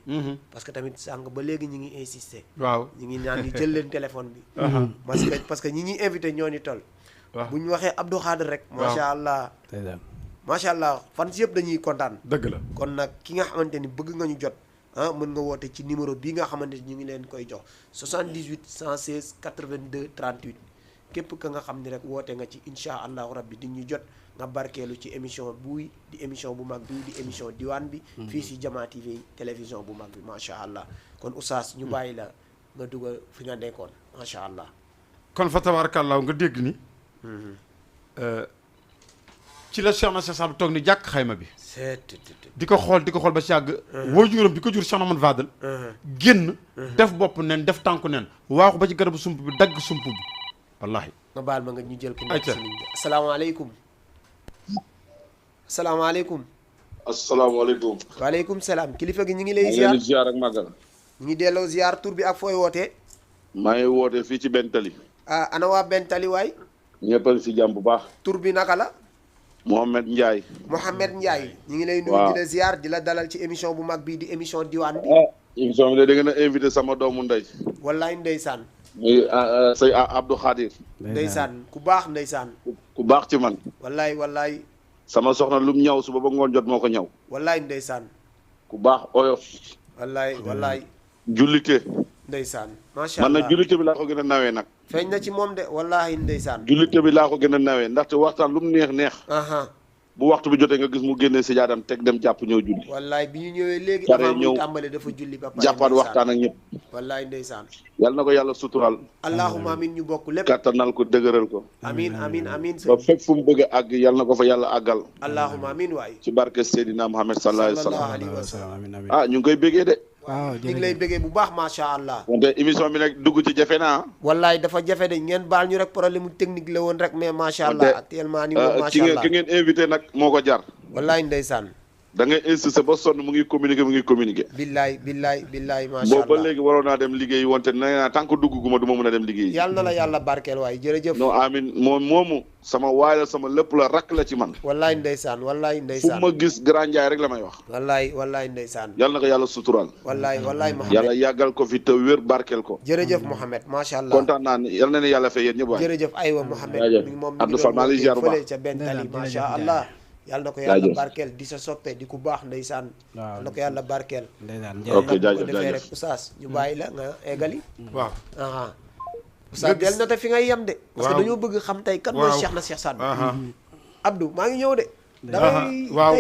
parce que tamit sànq ba léegi ñu ngi insister waaw ñu ngi naan ñu jël leen téléphone bi parce que ñi ñuy invité ñoo ñu toll bu ñu waxee Abdou Khader rek macha allah macha allah fan si yëpp dañuy kontaan dëgg la kon nag ki nga xamante ni bëgg nga ñu jot mën nga woote ci numéro bii nga xamante ni ñu ngi leen koy jox 78 116 82 38 képp ka nga xam ni rek woote nga ci incha allahu rabbi di ñu jot nga barkeelu ci émission buy di émission bu mag bi di émission diwaan bi fii si Jama TV télévision bu mag bi macha allah kon oustaz ñu bàyyi la nga dugal fi nga nekkoon macha allah kon fa tabarakallah nga dégg ni ci la Cheikh na Cheikh Saad toog ni jàkk xayma bi di ko xool ba si yàgg waajuram bi ko jur Cheikh Mouhamad Fadal génn def bopp nen def tànku nen waaxu ba ci garabu sump bi dagg sump bi wallahi nga baal ma nga ñu jël ko nekk si ligne bi asalaamaaleykum asalaamaaleykum asalaamaaleykum. waaleykum salaam kilifa gi ñu ngi lay ziar ziar ak màggal. ñu ngi delloo ziar tur bi ak fooy wootee maa ngi woote fii ci Bentali. ana waa Bentali waay ñëpp a ngi si jàmm bu baax. tur bi naka la Mohamed Ndiaye. Mohamed Ndiaye ñu ngi lay nuyu di la ziar di la dalal ci émission bu mag bii di émission diwaan bi émission bi de da ngeen a invité sama doomu ndey. wallaay ndeysaan muy sëy Abdou Khadir. ndeysaan ku baax ndeysaan ku baax ci man. wallaay sama soxna lum ñaw suba ba ngoon jot moo ko ñaw. wallaay ndeysaan ku baax oyof. wallaay jullite. ndeysaan macha man allah nag jullite bi laa ko gën a nawee nag. feeñ na ci moom de wallahi ndeysaan jullite bi laa ko gën a nawee ndaxte waxtaan lu mu neex. bu waxtu bi jotee nga gis mu génnee si jaadam teg dem jàpp ñëw julli. wallaay bi ñu ñëwee léegi pare avant ñëw muy tàmbale dafa julli ba pare jàppaat waxtaan ak ñëpp. wallaay ndeysaan yal na ko yàlla sutural. allahumma amin ñu bokk lépp kattanal ko dëgëral ko. amin ba fépp fu mu bëgg a àgg yal na ko fa yàlla àggal. allahumma amin waay ci barke Seydina Muhammad sallallahu alayhi wa sallam ñu ngi koy bëggee de. waaw ñu ngi lay bëggee bu baax macha allah wante émission bi nag dugg ci jafe na wallaay dafa jafe de ngeen baal ñu rek problème technique la woon rek mais macha allah actuellement ni moom macha allah ki ngeen invité nag moo ko jar. wallaay ndeysaan da ngay insisté ba sonn mu ngi communiqué. billaay macha allah boobu ba léegi waroon naa dem liggéey wante nee naa tant que dugguma du ma mën a dem liggéey. yàlla na la yàlla barkeel waay jërëjëf. non amin moomu sama waay la sama lépp la rakk la ci man. wallaay ndeysaan fu ma gis Grand Ndiaye rek la may wax. wallaay ndeysaan. yàlla na ko yàlla sutural. wallaay Mohamed yàlla yàggal ko fi te wér barkeel ko. jërëjëf Mohamed macha allah kontaan naa ne yal na ne yàlla fay yéen ñëpp waay. jërëjëf aywa Mohamed moom Abdou Fall maa ngi lay ziar bu baax ca Bentali macha allah yàlla na ko yàlla barkeel di sa soppe di ku baax ndeysaan yàlla na ko yàlla barkeel ok jaajëf ko defee rek oustaz ñu bàyyi la nga eggali waaw oustaz del na te fi ngay yem de parce que dañoo bëgg xam tey kan mooy Cheikh na Cheikh Saad Abdou maa ngi ñëw de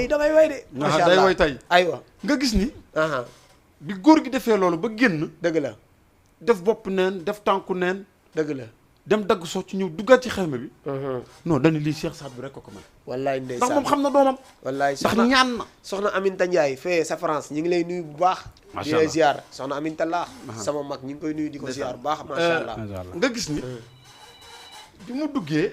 damay way de macha allah day way tey aywa nga gis ni bi góor gi defee loolu ba génn dëgg la def bopp neen def tànku neen dëgg la dem dagg soo ci ñëw duggaat ci xelma bi non dañu lii Cheikh Saad bu rek ko ko mën wallaay ndax ndeysaan moom xam na doomam wallaay ndax ñaan na soxna Aminta Ndiaye fee sa France ñu ngi lay nuyu bu baax di lay ziar soxna Aminta laa sama mag ñu ngi koy nuyu di ko ziar bu baax macha allah nga gis ni bi mu duggee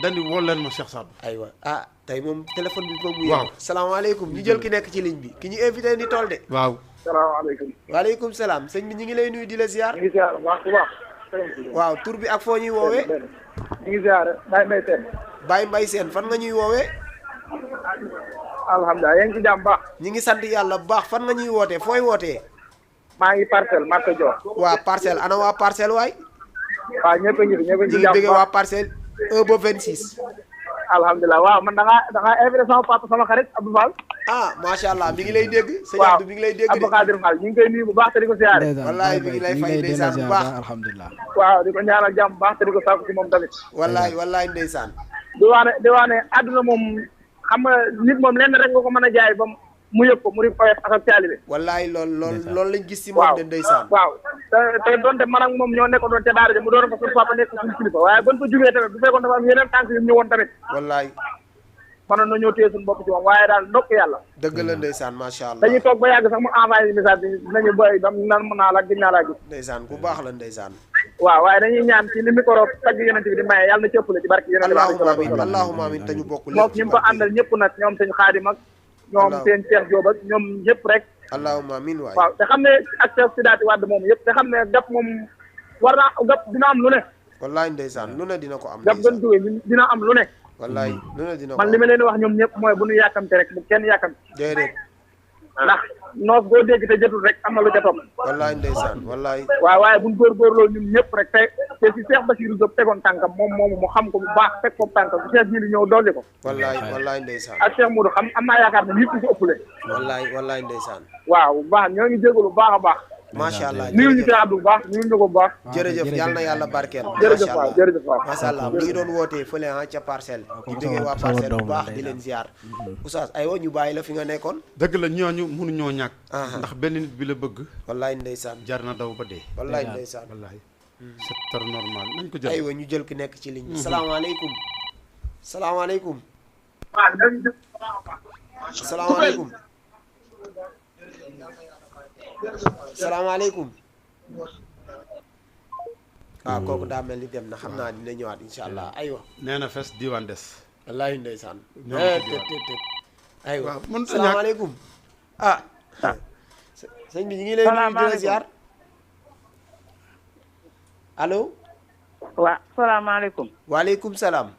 dañu woo leen ma Cheikh Saad aywa ah tey moom téléphone bi moom mu waaw salaamaaleykum ñu jël ki nekk ci ligne bi ki ñu invité ni tool de waaw salaamaaleykum. waaleykum salaam sëñ bi ñu ngi lay nuyu di la ziar ñu ngi ziar bu baax bu baax. waaw tur bi ak foo ñuy woowee ñu ngi ziar Baye Mbaye Sène. Baye Mbaye Sène fan nga ñuy woowee alhamdulilah yaa ngi ci jàmm baax. ñi ngi sant yàlla bu baax fan nga ñuy wootee fooy wootee maa ngi parcelle Maka Dior. waa parcelle ana waa parcelle waay waaw ñëpp a ngi fi ñëpp a ngi ñi ci ngi jàmm bëgg baax. waa parcelle 1 ba 26 alhamdulilah waaw man da ngaa invité sama papa sama xarit Abdou Fall. ah macha allah mi ngi lay dégg sëñ waaw Abdou mi ngi lay dégg Abdou Khadir Fall ñu ngi koy nuyu bu baax te di ko siyaare. wallaay mi ngi lay fay ndeysaan bu baax alhamdulilah waaw di ko ñaanal jàmm bu baax te di ko sàkku ci moom tamit. wallaay wallaay ndeysaan di wax ne àdduna moom xam nga nit moom lenn rek nga ko mën a jaay ba mu yëg ko mu di oyof ak taalibe. wallaay loolu lañ gis ci moom de ndeysaan waaw te doonte man ak moom ñoo nekkoon doon te daara ji mu doon fa suñu papa nekk suñu kilifa waaye ban ko jugee tamit bu fekkoon dafa am yeneen tànk yu mu ñëwoon tamit wallaay mënoon na ñoo téye suñu bopp ci moom waaye daal ndokk yàlla dëgg la ndeysaan macha allah dañuy toog ba yàgg sax mu envoyé message bi dinañu boy dam nan mën naa la gis naa laa gis ndeysaan ku baax la ndeysaan waaw waaye dañuy ñaan ci li micro tagg yonent bi di maye yàlla na ci ëppale ci barke yonent bi allahumma amin allahumma amin te ñu bokk moom ñi mu ko àndal ñëpp nag ñoom seen xaadim ak ñoom seen Cheikh Diop ak ñoom ñëpp rek allahumma amin waay waaw te xam ne ak Cheikh Sidaati Wade moom yëpp te xam ne gap moom war naa gap dina am lu ne wallaay ndeysaan lu ne dina ko am gap gën jógee dina am lu ne wallaay lu ne dina ko man li ma leen wax ñoom ñëpp mooy bu ñu yàkkamte rek bu kenn yàkkamte déedéet ndax noos boo dégg te jotul rek am na lu ca topp wallaay ndeysaan wallaay waaw waaye buñ góorgóorloo ñun ñëpp rek te si Cheikh Bassirou Diop tegoon tànkam moom moomu mu xam ko bu baax teg ko tànkam si Cheikh Jili ñëw dolli ko wallaay ndeysaan ak Cheikh Modou xam am naa yaakaar ne nit ñi ko ëppale wallaay ndeysaan waaw bu baax ñoo ngi jégalu bu baax a baax macha allah nuyu ñu Cheikh Abdou bu baax nuyu ñu ko bu baax jërëjëf yàlla na yàlla barkeel jërëjëf waaw jërëjëf waaw macha allah mu ngi doon wootee fële ca parcelle di bëggee waa parcelle bu baax di leen ziar oustaz aywa ñu bàyyi la fi nga nekkoon dëgg la ñooñu mënuñoo ñàkk ndax benn nit bi la bëgg wallaay ndeysaan jar na daw ba dee wallaay ndeysaan wallahi c'est très normal nañ ko jël aywa ñu jël ki nekk ci ligne bi salaamaaleykum salaamaaleykum salaamaaleykum salaamaaleykum waaw kooku daa mel ni dem na xam naa dina ñëwaat insha allah aywa nee na fes diiwaan des wallaahi ndeysaan aywa mënut a ñàkk salaamaaleykum ah sëñ bi ñu ngi lay nuyu di la ziar allo waaw salaamaaleykum waaleykum salaam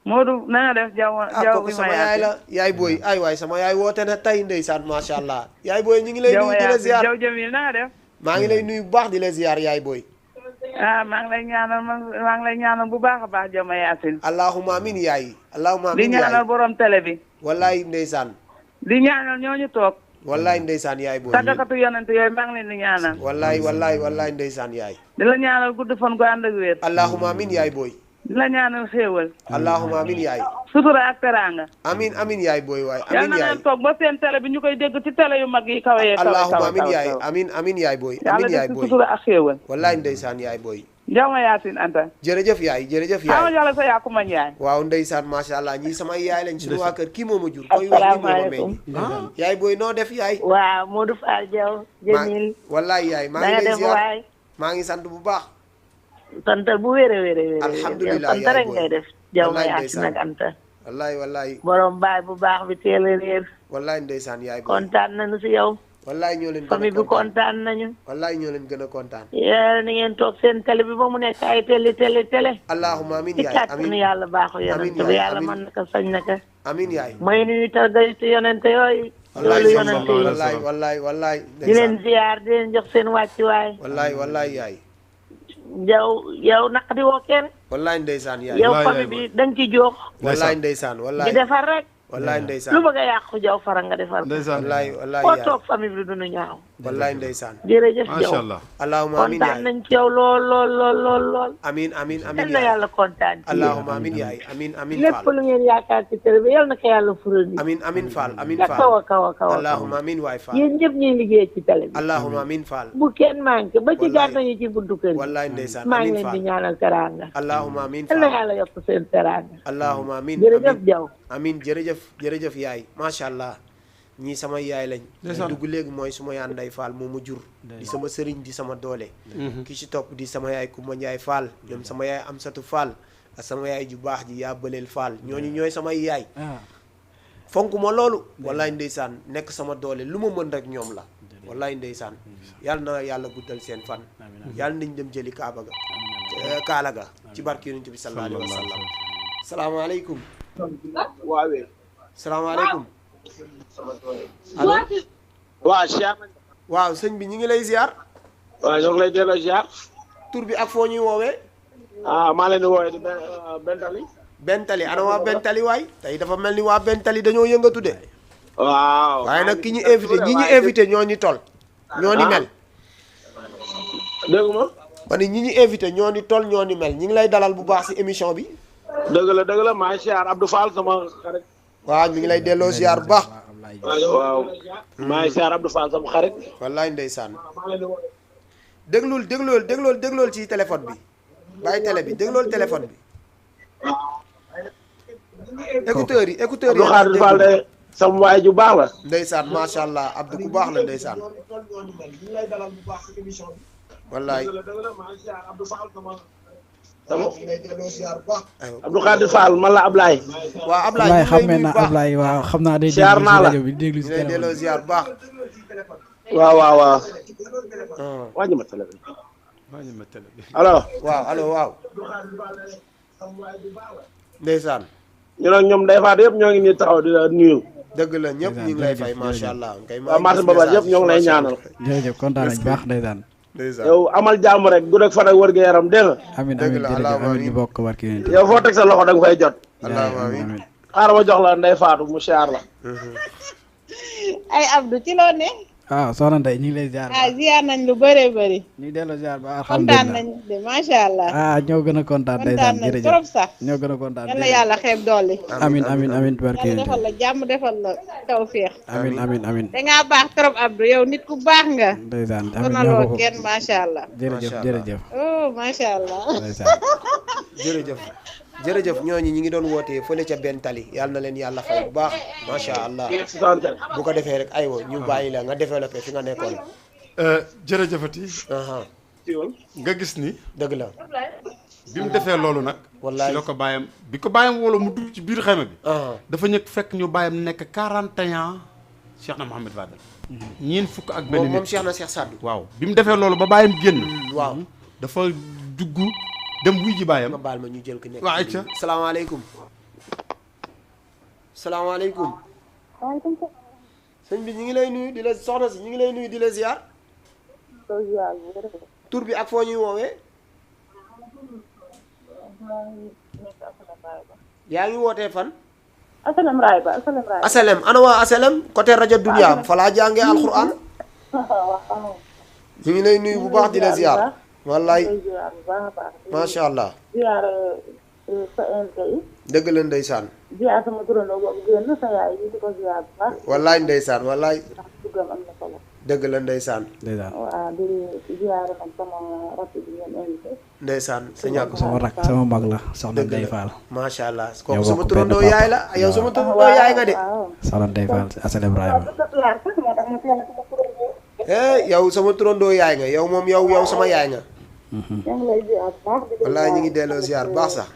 Modou na nga def jaww kooku sama yaay la yaay booy ay waay sama yaay woote na tey ndeysaan macha allah yaay booy ñu ngi lay nuyu di la ziar jaw jamil na nga def maa ngi lay nuyu bu baax di la ziar yaay booy maa ngi lay ñaanal bu baax a baax Joma Yaasin allahumma amin yaay allahumma di amin yaay ñaanal borom télé bi wallaay ndeysaan di ñaanal ñooñu toog wallaay ndeysaan yaay booy tàggakatu yonent yooyu maa ngi leen di ñaanal wallaay ndeysaan yaay di la ñaanal gudd fan gu ànd ak wér allahumma amin yaay booy di la ñaanal xéewal allahumma amin yaay sutura ak teraanga amin amin yaay booy waay yal amin na yaay leen toog ba seen télé bi ñu koy dégg ci télé yu mag yi kawe allahumma amin yaay amin yaay booy amin yaay yàlla def ci booy sutura ak xéewal wallaay ndeysaan yaay booy Joma Yaasin Anta jërëjëf yaay ama yàlla sa yaakuma Njaay waaw ndeysaan macha allah ñii samay yaay lañ suñu waa kër kii moo ma jur koy wax ni moo ma meññ yaay booy noo def yaay waaw Modou Fall Diaw Jamil wallaay yaay maa ngi lay ziar maa ngi sant bu baax santal bu wér a wér a wér alhamdulilah sant rek ngay def Joma Yaasin ak Anta wallaay borom baay bu baax bi teel a réer wallaay ndeysaan yaay booy kontaan nañu si yow wallaay ñoo leen famille bi kontaan nañu wallaay ñoo leen gën a kontaan yéen ni ngeen toog seen télé bi ba mu nekk ay télé allahumma amin ci yaay kàttanu yàlla baaxu yonent bi yàlla mën na ko sañ na ko amin yaay mooy nuyu targay ci yonente yooyu loolu yonente yi wallaay di leen ziar di leen jox seen wàccuwaay wallaay yaay yow naq di woo kenn wallaay ndeysaan yaay yow famille bi da nga ci jox wallaay ndeysaan wallaay di defar rek wallaay ndeysaan lu bëgg a yàqu jaw fara nga defar wallaay koo yaay toog famille bi duñu ñaaw wallaay ndeysaan jërëjëf macha Diaw allah. allahumma amin kontaan yaay nañ ci yow lool. amin amin amin yal na yaay yàlla kontaan ci allahumma amin yaay amin amin lépp faal lu ngeen yaakaar ci télé bi yal na ko yàlla fural ni amin amin faal amin ca kaw a faal kaw a allahumma amin waay faal yéen ñëpp ñuy liggéey ci télé bi allahumma amin faal bu kenn manqué ba ci Wallaay. gàtt yi ci buntu kër gi wallaay ndeysaan maa ngi amin leen di faal ñaanal teraanga allahumma amin yal na faal yàlla yokk seen teraanga allahumma amin jërëjëf amin Diaw amin jërëjëf yaay macha allah ñii sama yaay lañ Ndeysaan. dugg léegi mooy suma yaan nday faal moo ma jur di sama sëriñ di sama doole ki ci topp di sama yaay Kumba Njaay faal ñoom sama yaay Amsatu faal ak sama yaay ju baax ji yaa bëleel faal ñooñu ñooy samay yaay fonk ma loolu wallaay ndeysaan nekk sama doole lu ma mën rek ñoom la wallaay ndeysaan yàlla na yàlla guddal seen fan yàlla nañ dem jëli kaaba ga kaala ga ci barke yonent bi sallallahu alayhi wa sallam salaamaaleykum waawee salaamaaleykum allo waaw Cheikh waaw sëñ bi ñu ngi lay ziar waaw ñoo ngi lay delloo ziar tur bi ak foo ñuy woowee maa leen di woowee di Bentali Bentali ana waa Bentali waay tey dafa mel ni waa Bentali dañoo yëngatu de waaw waaye nag ki ñu invité ñi ñu invité ñoo ni tol ñoo ni mel dégg ma ma ne ñi ñu invité ñoo ni tol ñoo ni mel ñi ngi lay dalal bu baax si émission bi dëgg la maa ngi ziar Abdou Fall sama xarit waaw mi ngi lay delloo ziar bu baax waaw maa ngi ziar Abdou Fall sama xarit wallaay ndeysaan déglool ci téléphone bi bàyyi télé bi déglool téléphone bi écouteurs yi Abdou Fall Fall de sama waay ju baax la ndeysaan macha allah Abdou ku baax la ndeysaan wallaay Abdou Khadir Fall man la Ablaye waaw Ablaye xamee naa Ablaye waaw xam naa day ziar naa la rajo bi déglu si ñu lay delloo ziar bu baax waaw wàññi ma télé bi allo waaw ndeysaan ñu nag ñoom day faatu yëpp ñoo ngi nii taxaw di la nuyu dëgg la ñëpp ñu ngi lay fay macha allah ngay waaw marché Mbabar yëpp ñoo ngi lay ñaanal jërëjëf kontaan nañ baax ndeysaan yow amal jàmm rek gudd ak fan ak wër gu yaram dégg nga amin dëgg amin la, jërëjëf allahumma amin ñu bokk barki yonent yow foo teg sa loxo da nga fay jot allahumma amin xaaral ma jox la nday faatu mu siyaar la ay Abdou ci loo ne waaw soxna Ndeye ñu ngi lay ziar ziar nañ lu bëree bëri ñu ngi delloo ziar ba kontaan nañ de macha allah ñoo gën a kontaan kontaan ndeysaan nañ jërëjëf trop sax ñoo gën a kontaan yal na yàlla xeeb dolli amin amin barki yàlla yonent defal la jàmm defal la tawféex amin dangaa baax trop Abdou yow nit ku baax nga ndeysaan amin ñoo sonaloo ko kenn macha allah jërëjëf oh macha allah ndeysaan jërëjëf ñooñu ñi ngi doon wootee fële ca Bentali yàlla na leen yàlla fay bu baax macha allah bu ko defee rek aywa ñu bàyyi la nga développé fi nga nekkoon jërëjëfati nga gis ni dëgg la bi mu defee loolu nag wallaay ci la ko bàyyam bi ko bàyyam wolo mu dugg ci biir xayma bi dafa ñëkk fekk ñu bàyyam nekk 41 ans Cheikh na Mouhamed Fadel ñeen fukk ak benn nit moom Cheikh na Cheikh Sadou waaw bi mu defee loolu ba bàyyam génn waaw dafa dugg dem wuy ji bàyyam nga baal ma ñu jël ko nekk waaw ayca salaamaaleykum salaamaaleykum sëñ bi ñu ngi lay nuyu di la soxna si ñu ngi lay nuyu di la ziar tur bi ak foo ñuy woowee yaa ngi wootee fan asalem ana waa asalem côté rajo Dunia fa laa jàngee alquran ñu ngi lay nuyu bu baax di la ziar wallaay macha allah dëgg la ndeysaan ziar sama turandoo boobu génn sa yaay yi di ko ziar bu baax wallaay ndeysaan wallaay ndax duggam am na solo dëgg la ndeysaan waaw di ziar nag sama rakk bi ngeen invité ndeysaan sa ñàkk sama mag la soxna Ndeye Fall macha allah kooku sama turandoo yaay la yow sama turandoo yaay nga de soxna Ndeye Fall Asal Ibrahima yow sama turandoo yaay nga yow moom yow sama yaay nga ñoo ngi lay ziar bu baax wallaay ñu ngi delloo ziar bu baax sax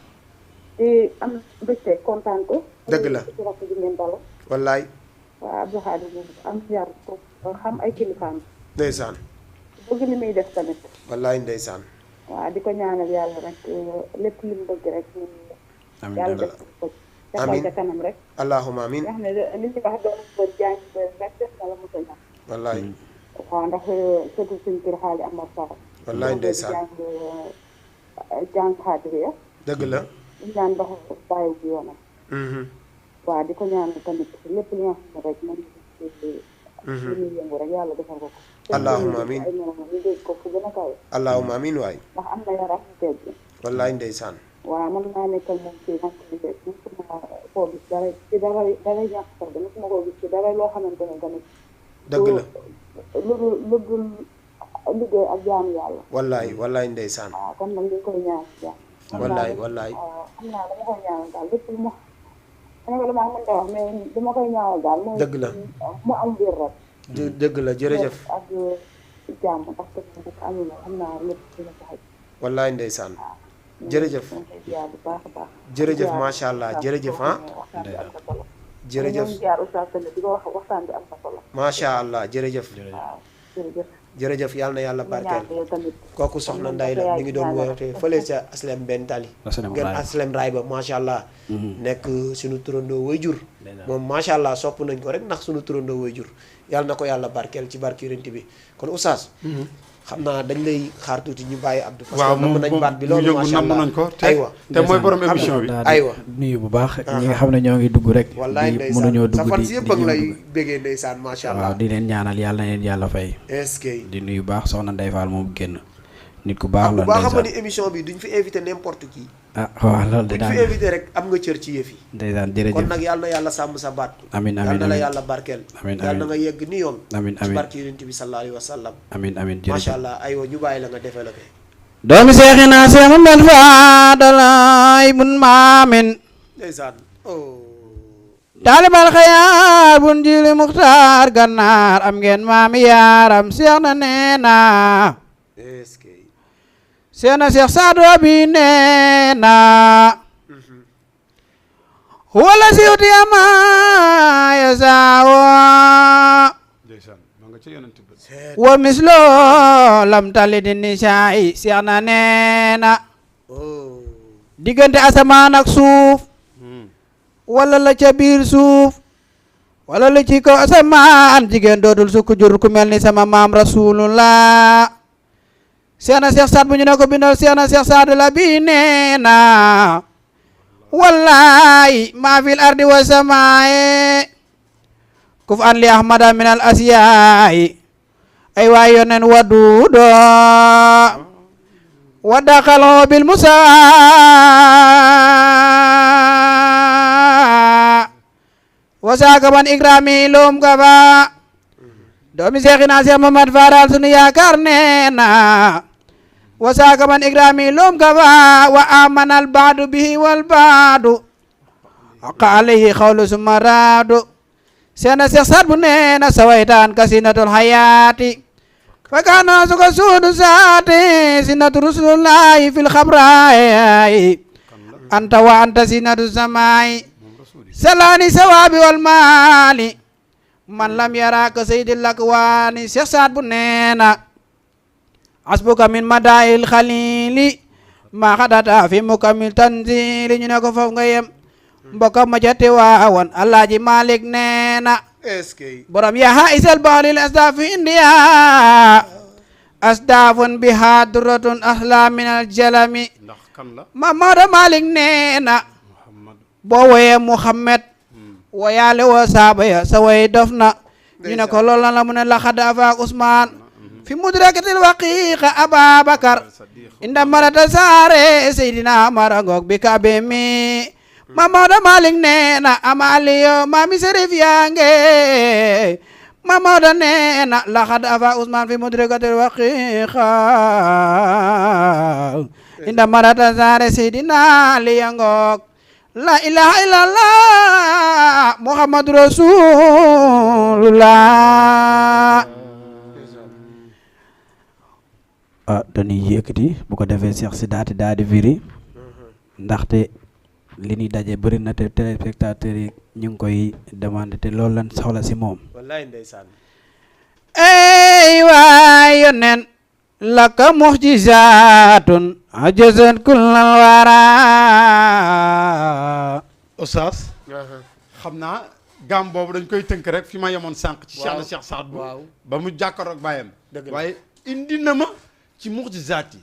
di am mbégte kontaan ko dëgg la ci rakk bi ngeen dalo wallaay waaw Abdou Khadir am ziar ko xam ay kilifaam ndeysaan bëgg li muy def tamit wallaay ndeysaan waaw di ko ñaanal yàlla rek lépp li mu bëgg rek yàlla def ko amiin ca kanam rek allahumma amiin nga xam ne li ñuy wax doon bër jàng bër rek def na la mos a ñam wallaay waaw ndax surtout suñ kër xaali Amar Sarr wallaay ndeysaan jàng xaadiriya dëgg la ñu ñaan dox bàyyi bu yoonam waaw di ko ñaanal tamit lépp li nga xam ne rek moom li muy yëngu rek yàlla defal ko ko. allahumma amiin ay ñoom ñu dégg ko fu gën a kawe. allahumma amiin waay. ndax am na yar ak tegg. wallaay ndeysaan. waaw man naa nekkal moom ci nag mosuma koo gis dara ci dara ñàkk sax de mosuma koo gis ci dara loo xamante ne tamit. dëgg la lu dul liggéey ak jaamu yàlla. wallaay ndeysaan. waaw kon nag ñu koy ñaan si jàmm. wallaay xam naa dama koy ñaanal daal lépp lu ma xam nga damaa mënta wax mais dama koy ñaanal daal. dëgg la mu am biir rek. dëgg la jërëjëf. ak jàmm parce que amul xam naa lépp dina ko xaj. wallaay ndeysaan. jërëjëf jërëjëf macha allah jërëjëf ah. jërëjëf macha allah jërëjëf. jërëjëf yàlla na yàlla barkeel. kooku soxna Nday la mi ngi doon woote fële ca Aslem benn tali. ngeen Aslem raay ba macha allah. nekk suñu turandoo way jur. moom macha allah sopp nañ ko rek ndax suñu turandoo way jur yàlla na ko yàlla barkeel ci barki yonent bi kon oustaz. xam naa dañ lay xaar tuuti ñu bàyyi Abdou. parce que namm nañ baat bi loolu macha allah nañ ko aywa te mooy borom émission bi. aywa nuyu bu baax ñi nga xam ne ñoo ngi dugg rek. wallaay ndeysaan mënuñoo dugg sa fan di si yëpp a ngi lay bégee ndeysaan macha allah. waaw di leen ñaanal yàlla na leen yàlla fay. est-ce que di nuyu baax soxna Ndeye Fall moom génn. nit ku baax la bu baax xam nga ni émission bi duñ fi invité n'importe qui. ah waaw loolu de duñ fi invité rek am nga cër ci yëf yi. ndeysaan jërëjëf kon nag yàlla na yàlla sàmm sa baat. amiin yàlla na la yàlla barkeel. amiin yàlla na nga yegg ni yoon. amiin ci barke yonent bi sallallahu alayhi wa sallam. amiin amiin jërëjëf macha allah aywa ñu bàyyi la nga développé. doomi seexina Seex Mamadu Faadal ibn Maamin ndeysaan taalibal xayaar bun jili muxtaar gannaar am ngeen maami yaaram seex na neena seex na seex saadu abi neena wala siwti ama yasaawo wa mislo lam talidi nisaa'i seex na neena diggante asamaan ak suuf wala la ca biir suuf wala la ci kaw asamaan jigéen dootul sukk jur ku mel ni sama maam rasulullah seex na seex saad bu ñu ne ko bindal seex na seex saad la bi neena wallahi ma fil ardi wa samaaye kuf an li ahmada min al asiyaayi ay waay yonen wadudo wadakalo bil musa wasaaka man ikrami lum gaba doomi seexina Seex Mamadu Faadal sunu yaakaar neena wasaaka man ikrami lum gaba wa amanal baadu bihi wal baadu haqa alayhi xawlu summa raadu seena Seex Saad bu neena sawaytaan kasinatul hayaati fakana suka suudu saati sinatu rusulullahi fil xabraay anta wa anta sinatu samaay salaani sawaabi wal maali man lam yaraka sayyidil akwaani Seex Saad bu neena asbuka min madaayil xaliili ma xadata fi mukamil tanzili ñu ne ko foofu nga yem mbokka ma ca Tiwaawan Alaaji Malik neena borom yaha isal bahlil asdaf indiya asdafun biha durratun ahla min aljalami Mamadu Malik neena boo woyee Muhammad woyaale woo saaba ya sa way dof na ñu ne ko loolu la mu ne laxad afaak Usmaan fi mudrakatil waqiqa Ababakar inda marata saare Seydina Marangok bi kabe mi Mamadu Malik neena amaliyo mami serif yange Mamadu neena laxad afaak Usmaan fi mudrakatil waqiqa inda marata saare Seydina Liyangok la ilaha illallah muhammadu rasulullah dañuy yëkkati bu ko defee Seex si daati daal di firi ndaxte li ñuy daje bëri na te téléspectateurs yi ñu ngi koy demandé te loolu lan soxla si moom wallaay ndeysaan ey waay yonen laka muxjizatun ajazan kullal wara Oustaz xam naa gam boobu dañ koy tënk rek fi ma yemoon sànq ci Cheikh na Cheikh Saad bu ba mu jàkkaarloog bàyyam waaye indi na ma ci muxjizaat yi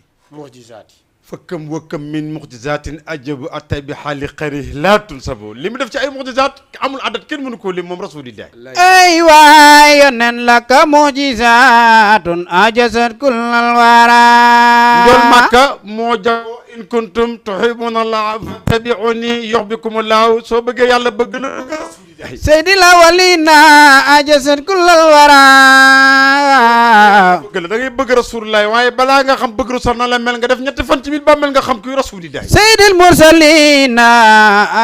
فكم وكم من معجزات أجب أتى بحال خيره لا تنسب li mu def ci ay معجزات amul adat kenn mënu koo lim moom rasulillah ay waay yonen laka mu'jizatun ajazat kullal wara Njool Makka moo jago in kuntum tuhibbuna Allah fattabi'uni yuhibbukum Allah soo bëggee yàlla bëgg na Seydi la walina ajazat kullal wara bëgg la da ngay bëgg rasulillah waaye balaa nga xam bëgg rasul na la mel nga def ñetti fan ci biir bàmmeel nga xam kuy rasulillah Seydil mursalina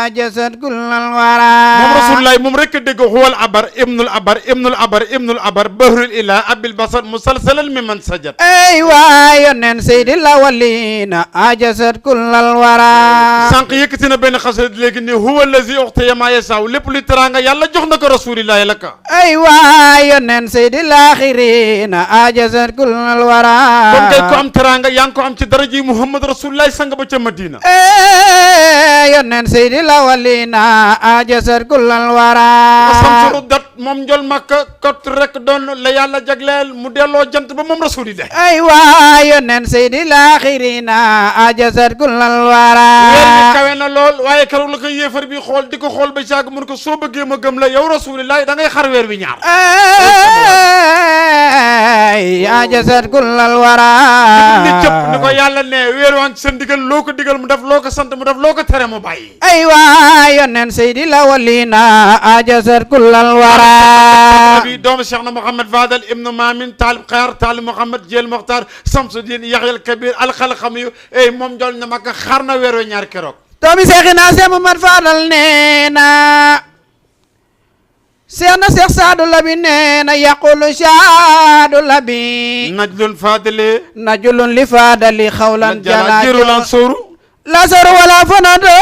ajazat kullal wara moom rasulillah moom rek a dégg huwal abar ibnul abar ibnul abar ibnul abar bahrul ilah abil basar musalsalan mi man sajat ay waay yonen Seydi la walina ajazat kullal wara sànq yëkkati na benn xasida léegi ni huwa allazi uxtiya ma yasaaw lépp luy teraanga yàlla jox na ko rasulillahi la ka ay waay yonen Seydi laaxirina ajazat kullal wara kon kay ko am teraanga yaa ngi ko am ci daraji Muhammad rasulillahi sang ba ca Madina yonen Seydi la walina ajazat kullal wara samsuru dat moom Njool Makka kot rek doon la yàlla jagleel mu delloo jant ba moom rasulillahi ay waay yonen Seydi laaxirina ajazat kullal wara weer bi kawe na lool waaye keroog la ko yéefar bi xool di ko xool ba caag mun ko soo bëggee ma gëm la yow rasulillahi da ngay xar weer wi ñaar ay ajazat kullal wara ni cëpp ni ko yàlla ne weer waan ci sa ndigal loo ko digal mu def loo ko sant mu def loo ko tere mu bàyyi ay waay yonen Seydi la walina ajazat kullal wara bi doomu Cheikh na Mouhamed Fadal ibnu Mamin Talib Xaar Talib Mouhamed Jeel Mokhtar Samsudin Yaxyal Kabir alxalxam yu ey moom Njool na Makka xar na weer wi ñaar keroog doomi Seexina Seex Mamad Fadal neena Seex Saadu Labi neena yaqulu Saadu Labi najlun fadali najlun li fadali xawlan jala jirulan suru la soru wala fanado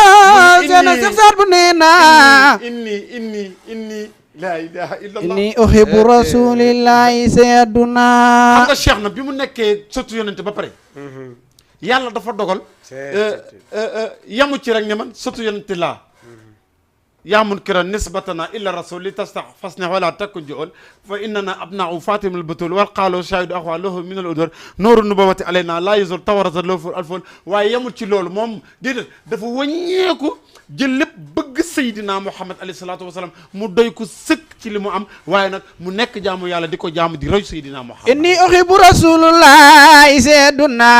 Seex Saadu neena inni la ilaha illallah inni uhibbu rasulillahi sayyiduna xam nga Cheikh na bi mu nekkee sëtu yonente ba pare yàlla dafa dogal yamu ci rek ne man sëtu yonente laa yaa munkiran nisbatana illa rasul li tastax fasne wala takun jool fa innana abnau fatimul batul wal qaalu shahidu axwa lahu min al udor nooru nubawati alayna la yuzul tawarata loful alfon waaye yamul ci loolu moom déedéet dafa wàññeeku jël lépp bëgg Seydina Muhammad alayhi salaatu wasalaam mu doy ko sëkk ci li mu am waaye nag mu nekk jaamu yàlla di ko jaamu di roy Seydina Muhammad inni uhibbu rasulullahi sayyiduna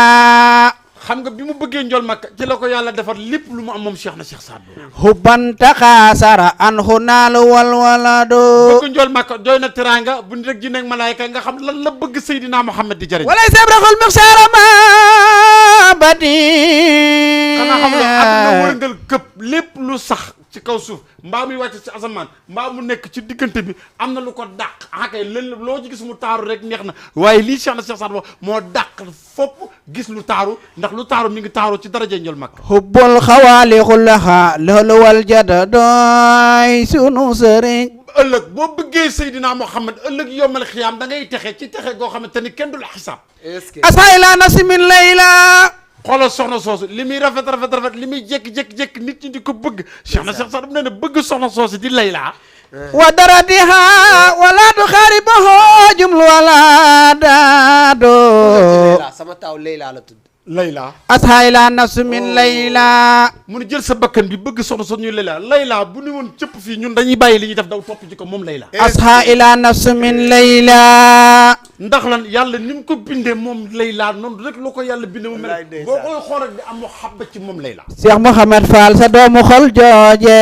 xam nga bi mu bëggee Njool Makka ci la ko yàlla defar lépp lu mu am moom Cheikh na Cheikh Saad Bou hubban taxaasara an xunaalu walwalado bëgg Njool Makka doy na teraanga bu nit rek jinne ak malaayka nga xam lan la bëgg Seydina Muhammad di jëriñ walay sabraxul mixsaara ma badi xanaa xam nga àdduna wërngal këpp lépp lu sax ci kaw suuf mbaa muy wàcc ci asamaan mbaa mu nekk ci diggante bi am na lu ko dàq akay lën loo ci gis mu taaru rek neex na waaye lii Cheikh na Cheikh Saad Bou moo dàq fopp gis lu taaru ndax lu taaru mi ngi taaru ci daraje Njool Makka hubbul xawaali xullaha loolu wal jada doy sunu sëriñ ëllëg boo bëggee Seydina Muhammad ëllëg yombal xiyaam da ngay texe ci texe goo xamante ni kenn du la xisaab asay la nafsi min layla xoolal soxna soosu li muy rafet li muy jékki-jékki nit ñi di ko bëgg Cheikh na Cheikh Saad Bou nee na bëgg soxna soosu di Layla wa daratiha wala du xaaribaho jumlu wala daado sama taaw Layla la tudd Layla asay la nafsi min layla mu ne jël sa bakkan bi bëgg soxna soosu ñuy Layla bu ni woon cëpp fii ñun dañuy bàyyi li ñuy def daw topp ci ko moom Layla asha ila nafsi min layla ndax lan yàlla ni mu ko bindee moom Layla noonu rek loo ko yàlla bindee mu mel boo koy xool rek di am muhabba ci moom Layla Cheikh Mouhamed Fall sa doomu xol jooje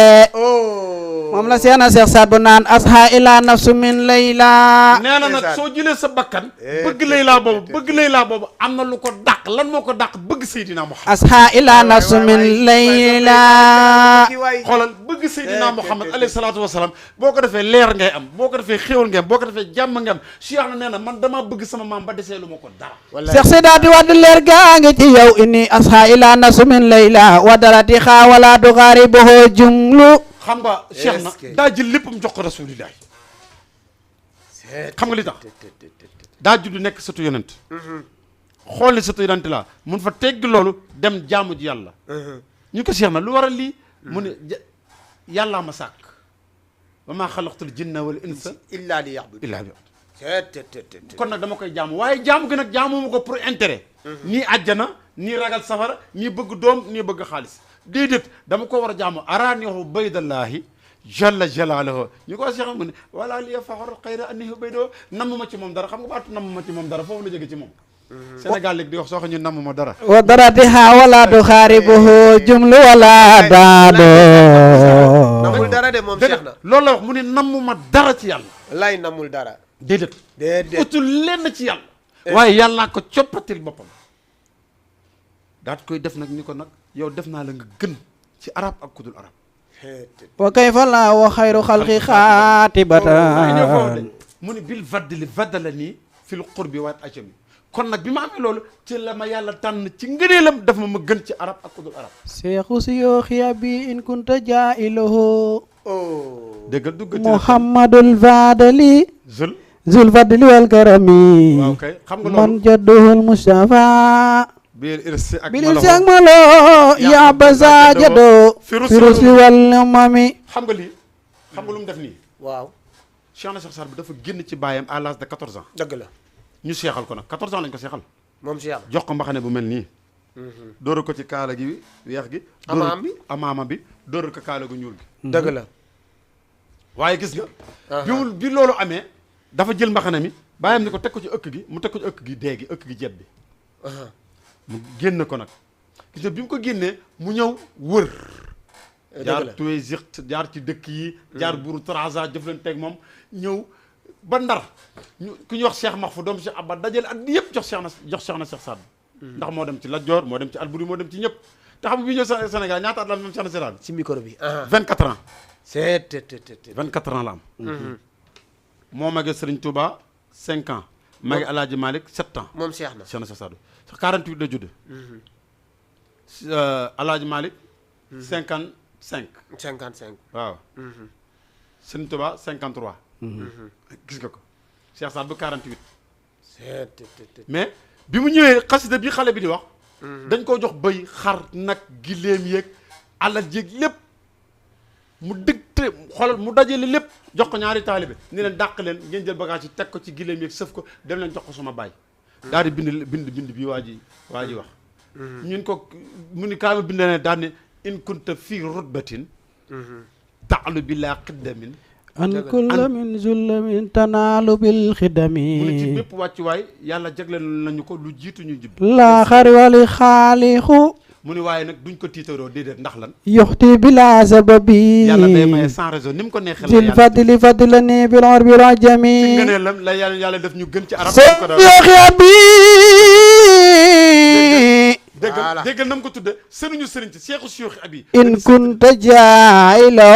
moom la Seex na Cheikh Saad Bou naan asha ila nafsi min layla nee na nag soo jëlee sa bakkan bëgg Layla boobu am na lu ko dàq lan moo ko dàq bëgg Seydina Muhammad asha ila nafsi min layla xoolal bëgg Seydina Muhammad alayhi salaatu wasalaam boo ko defee leer ngay am boo ko defee xéwal ngay am boo ko defee jàmm ngay am Cheikh na nee na man dama bëgg sama maam ba desee lu ma ko dara Cheikh Sidaati Wade leer gaa ngi ci yow inni asha ila nafsi min layla wa darati xaawala du xaaribaho jumlu xam nga Cheikh na daa jël léppam jox ko rasulillah xam nga li tax daa judd nekk sëtu yonent xool ni sëtu yonent la mun fa tegg loolu dem jaamu ji yàlla ñu ko Cheikh na lu waral lii mu ne yàllaa ma sàkk wa maa xalaqtul jinna wal insa illa li ya'budu kon nag dama koy jaamu waaye jaamu gi nag jaamu ma ko pour intérêt nii àjjana nii ragal safara nii bëgg doom nii bëgg xaalis déedéet dama ko war a jaamu araanihu baydallahi jalla jalaaluhu ñu ko Cheikh mu ne wala li faxor xayra annihu baydoo namm ma ci moom dara xam nga baatu namm ma ci moom dara foofu la jóge ci moom Sénégal léegi di wax soo xam ñu namm ma dara wa daratiha wala du xaaribuhu jumlu wala daado namul dara de moom Cheikh na loolu la wax mu ne namm ma dara ci yàlla lay namul dara déedéet utul lenn ci yàlla waaye yàllaa ko coppatil boppam daat koy def nag ni ko nag yow def naa la nga gën ci arab ak kudul arab wa kayfa la wa xayru xalqi xaatibatan mu ne bil vaddli vaddala nii fil qurbi waat ajami kon nag bi ma amee loolu ci la ma yàlla tànn ci ngëneelam daf ma gën ci arab ak kudul arab seexu siyooxi abi in kunta jaa'iluhu déggal dugg muhammadul vadali zul vadli wal karami waaw kay xam nga loolu man jadduhul mustafa bil irsi ak malo ya basa jaddo firusi wal mami xam nga lii xam nga lu mu def nii waaw Cheikh na Cheikh Saad bi dafa génn ci baayam à l'âge de 14 ans dëgg la ñu seexal ko nag 14 ans lañ ko seexal moom Cheikh jox ko mbaxane bu mel nii dóoral ko ci kaala gi weex gi amaama bi dóoral ko kaala gu ñuul gi dëgg la waaye gis nga bi loolu amee dafa jël mbaxane mi bàyyam ni ko teg ko ci ëkk gi mu teg ko ci ëkk gi dee gi ëkk gi jet bi mu génn ko nag gis nga bi mu ko génnee mu ñëw wër jaar tuwe zixt jaar ci dëkk yi jaar buru trasa jëflanteeg moom ñëw ba ndar ku ñuy wax Cheikh Mahfou doom Cheikh Abba dajale at yëpp jox Cheikh na Cheikh Saad ndax moo dem ci Lat Joor moo dem ci Alburi moo dem ci ñëpp te xam nga bi ñëw Sénégal ñaata at la même Cheikh na Saad ci micro bi 24 ans c'est 24 ans la am moo magee Serigne Touba 5 ans magee Alaaji Malick 7 ans moom Cheikh na Cheikh Saad 48 la judd Alaaji Malick 55 waaw Serigne Touba 53 gis nga ko Cheikh Saad bu 48 mais bi mu ñëwee xasida bi xale bi di wax dañ koo jox bëy xar nag giléem yeeg alal jéeg lépp mu dëgte xoolal mu dajale lépp jox ko ñaari taalibe ni leen dàq leen ngeen jël bagage yi teg ko ci giléem yeeg sëf ko dem leen jox ko sama baay daal di bind bi waa ji wax ñun ko mu ni kaa ma bind ne daal ne in kunta fii rutbatin taalu bi laa xiddamin an kulla min zullamin tanaalu bil xidami mu ne ci bépp wàccuwaay yàlla jagleel nañu ko lu jiitu ñu judd laa xari wali xaalixu mu ni waaye nag duñ ko tiitaroo déedéet ndax lan yoxti bila sababi yàlla day maye sans raison ni mu ko neexee sil fadli fadla ni bil urbi rajami ci ngëneelam la yàlla def ñu gën ci arab yoxi abi déggal na mu ko tudde sëriñu sëriñ ci seexu siyooxi abi in kunta jaaylo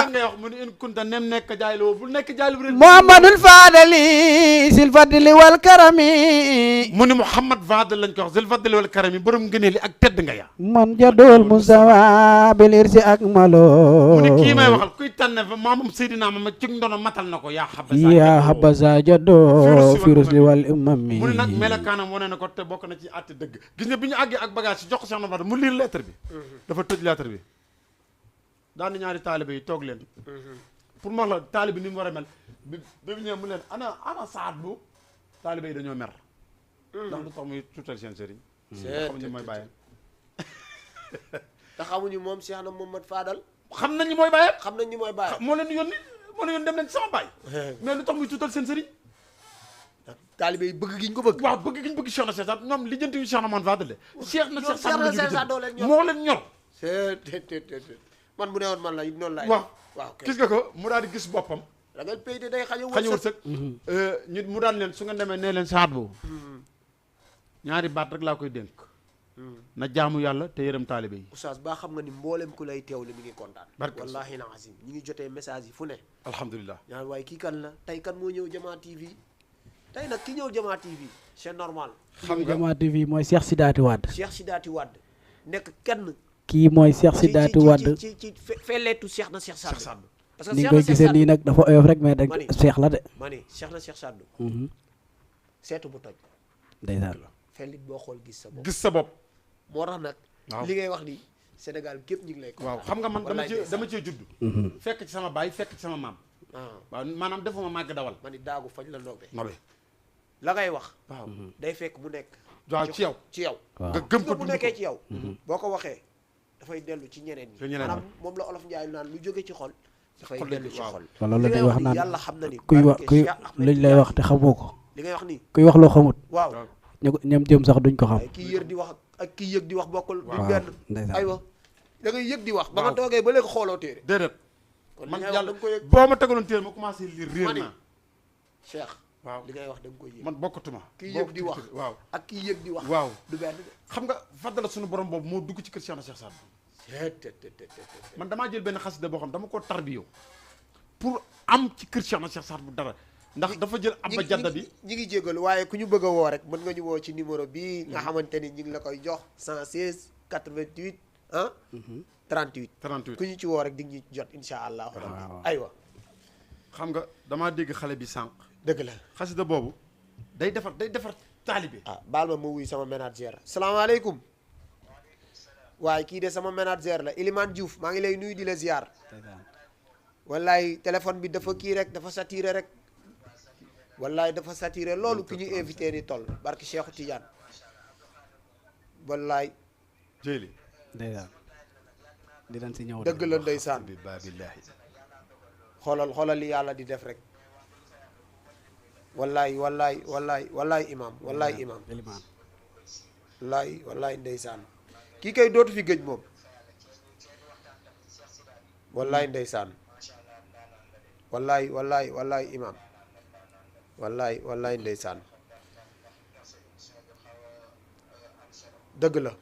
ngay wax mu ne in kunta nem nekk jaaylo bul nekk jaaylo bu muhammadul fadali sil fadli wal karami mu ne muhammad fadal lañ ko wax sil fadli wal karami borom ngëneel li ak tedd nga yaa man jaddool musawa bil irsi ak malo mu ne kii may waxal kuy tànne fa maamam Seydina Muhammad ci ndono matal na ko yaa habasa jaddo firusli wal umami mu ne nag melakaanam wane na ko te bokk na ci àtte dëgg gis nga bi ñu àggee ak bagage yi jox ko Cheikh Nafar mu lire lettre bi dafa tëj lettre bi daan na ñaari taalibe yi toog leen pour ma la taalibe ni mu war a mel bi mu ñëwee mu leen ana Saad bu taalibe yi dañoo mer ndax lu tax muy tuutal seen sëriñ xamuñu mooy bàyyam te xamuñu moom Cheikh na Mohamad Fadal xam nañ ni mooy bàyyam xam nañ ni mooy bàyyam moo leen yónni dem leen ci sama baay mais lu tax muy tuutal seen sëriñ taalibe yi bëgg giñ ko bëgg waaw bëgg giñ bëgg Cheikh na Cheikh Saad ñoom lijjanti yu Cheikh na Mohamad Fadal Cheikh na Cheikh Saad moo leen ñor man bu ne woon man la noonu la waaw gis nga ko mu daal di gis boppam ragal pay de day xañu wërsëg ñu mu daan leen su nga demee nee leen Saad boobu ñaari baat rek laa koy dénk na jaamu yàlla te yërëm taalibe yi oustaz baa xam nga ni mboolem ku lay teewlu mi ngi kontaan wallahi na azim ñu ngi jotee message yi fu ne alhamdulilah ñaan waaye kii kan la tey kan moo ñëw Jamaa TV tey nag ki ñëw Jamaa TV c'est normal xam nga Jamaa TV mooy Cheikh Sidaati Wade nekk kenn kii mooy Cheikh Sidaati Wade ci felleetu Cheikh na Cheikh Saad parce que ni nga koy gisee nii nag dafa oyof rek mais rek Cheikh la de ma ni Cheikh na Cheikh Saad seetu bu toj ndeysaan fellit boo xool gis sa bopp moo tax nag li ngay wax ni Sénégal gépp ñu ngi lay waaw xam nga man dama cee judd fekk ci sama baay fekk ci sama maam waaw maanaam defuma màgg dawal ma ni daagu fañ la nobe nobe la ngay wax waaw day fekk mu nekk waaw ci yow ci yow nga gëm ko bu nekkee ci yow boo ko waxee dafay dellu ci ñeneen ñi maanaam moom la olof Njaay naan lu jóge ci xol dafay dellu ci xol wala la day wax naan yàlla xam na ni kuy luñ lay wax te xamoo ko li ngay wax nii kuy wax loo xamut waaw ñoom jëm sax duñ ko xam kii yër di wax ak kii yëg di wax bokkul du benn aywa da ngay yëg di wax ba nga toogee ba léegi xooloo téere déedéet man yàlla boo ma tegaloon téere ma commencé lire réer naa Cheikh waaw li ngay wax da nga koy yëg man bokkatuma kii yëg di wax waaw ak kii yëg di wax waaw du benn xam nga fàddala suñu borom boobu moo dugg ci kër Cheikh na Cheikh Saad man damaa jël benn xasida boo xam dama koo tarbiyo pour am ci kër Cheikh na Cheikh Saad bu dara ndax dafa jël abba jadda bi ñi ngi jégalu waaye ku ñu bëgg a woo rek mën nga ñu woo ci numéro bii nga xamante ni ñi ngi la koy jox 116 88 ah 38 ku ñu ci woo rek di ñu jot insha allah aywa xam nga damaa dégg xale bi sànq dëgg la xasida boobu day defar taalibe baal ma wuy sama manager salaamaaleykum waaye kii de sama manager la Ilimane Diouf maa ngi lay nuyu di la ziar wallaay téléphone bi dafa kii rek dafa saturé rek wallaay dafa saturé loolu ki ñu invité ni toll barki Cheikhou Tidiane wallaay jëli di leen si ñëw dëgg la ndeysaan xoolal li yàlla di def rek wallaay imam wallaay ndeysaan kii kay dootu fi gëj moom wallaay ndeysaan wallaay imam wallaay ndeysaan dëgg la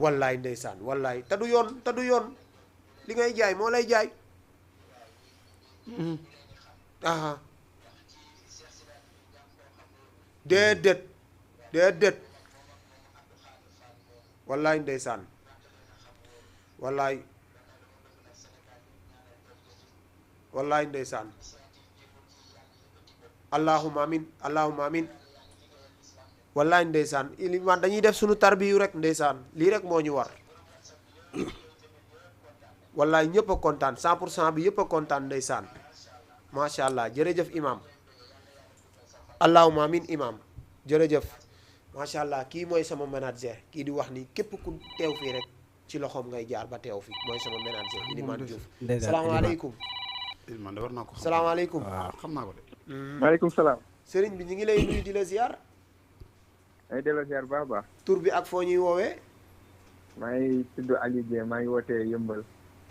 wallaay ndeysaan wallaay te du yoon li ngay jaay moo lay jaay aha déedéet wallaay ndeysaan wallaay ndeysaan allahumma amin wallaay ndeysaan Ilimaan dañuy def sunu tarbiyu rek ndeysaan lii rek moo ñu war wallaay ñëpp a kontaan 100% bi yëpp a kontaan ndeysaan macha allah jërëjëf imam allahumma amin imam jërëjëf macha allah kii mooy sama manager kii di wax ni képp ku teew fii rek ci loxoom ngay jaar ba teew fi mooy sama manager Ilimane Diouf salaamaaleykum man de war naa ko xam salaamaaleykum xam naa ko de maaleykum salaam sëriñ bi ñu ngi lay nuyu di la ziar ay delloo ziar baax baax tur bi ak foo ñuy woowee maa ngi tudd Aliou Dieng maa ngi wootee Yëmbal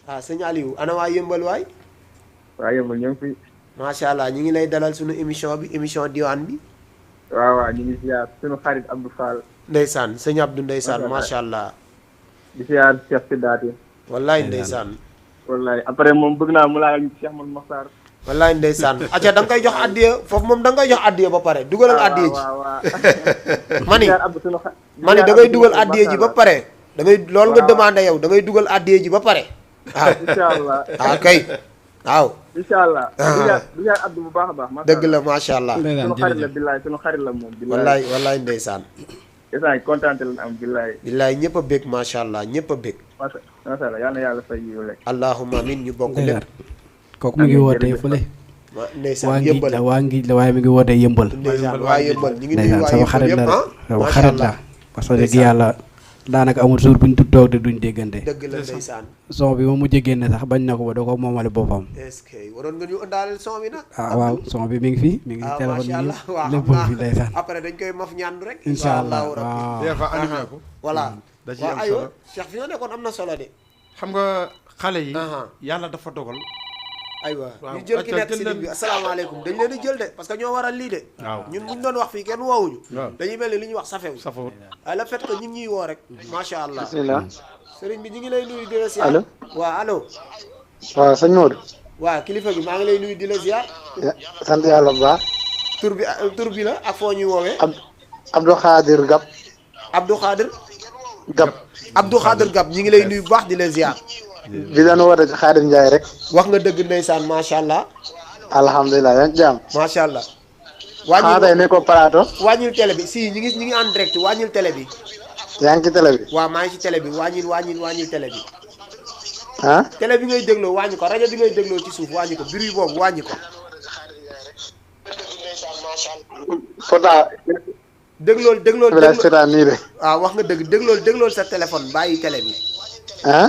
sëñ Aliou ana waa Yëmbal waay waa Yëmbal ñoo ngi fi macha allah ñu ngi lay dalal suñu émission bi émission diwaan bi waaw ñu ngi ziar suñu xarit Abdou Fall ndeysaan sëñ Abdou ndeysaan macha allah di ziar Cheikh Sidaati wallaay ndeysaan wallaay après moom bëgg naa mu laal ñu Cheikh Man Mokhtar wallaay ndeysaan acca da nga koy jox addiya foofu moom da nga koy jox addiya ba pare dugalal addiya ji mani da ngay dugal addiya ji ba pare da ngay loolu nga demandé yow da ngay dugal addiya ji ba pare waaw inshallah kay waaw inshallah du jaar Abdou bu baax a baax dëgg la macha allah sunu xarit la billaay sunu xarit la moom wallaay ndeysaan ndeysaan kontaan lañ am billaay ñëpp a bég macha allah ñëpp a bég macha allah yal na yàlla fay yiw rek allahumma amin ñu bokk lépp kooku mu ngi wootee fële ndeysaan yëmbal waa ngiij la waaye mi ngi wootee yëmbal ndeysaan waa yëmbal ñu ngi nuyu waa sama xarit la sama xarit la parce que dëgg yàlla daanaka amul suur buñ toog de duñ déggante dëgg la ndeysaan son bi moom mu génne sax bañ na ko ba da ko moomale boppam est-ce que waroon nga ñu ëndaaleel son bi nag waaw son bi mi ngi fi mi ngi ci téléphone macha allah waaw lépp fi ndeysaan après dañ koy maf ñaandu rek incha allah waaw voilà da ci am aywa solo Cheikh fi nga nekkoon am na solo de xam nga xale yi yàlla dafa dogal aywa ñu jël ki nekk si ligne bi asalaamaaleykum dañ leen di jël de parce que ñoo waral lii de ñun buñ doon wax fii kenn woowuñu dañuy mel ni li ñuy wax safew waaye le fait que ñu ngi ñuy woo rek macha allah bismillah sëriñ bi ñu ngi lay nuyu di la ziar allo waaw allo waaw sëñ Modou waaw kilifa gi maa ngi lay nuyu di la ziar sant yàlla bu baax tur bi la ak foo ñuy woowee Abdou Khadir Gab Abdou Khadir Gab Abdou Khadir Gab ñu ngi lay nuyu bu baax di la ziar bi daan woote ci Khadim Ndiaye rek wax nga dëgg ndeysaan macha allah alhamdulilah yaa ngi jàmm macha allah xanaa tey ne ko plateau wàññil télé bi si ñu ngi en direct wàññil télé bi yaa ngi ci télé bi waaw maa ngi ci télé bi wàññil télé bi ah télé bi ngay dégloo wàññi ko rajo bi ngay dégloo ci suuf wàññi ko bruit boobu wàññi ko pourtant. déglool bi la seetaan nii de. waaw wax nga dëgg déglool sa téléphone bàyyi télé bi. ah.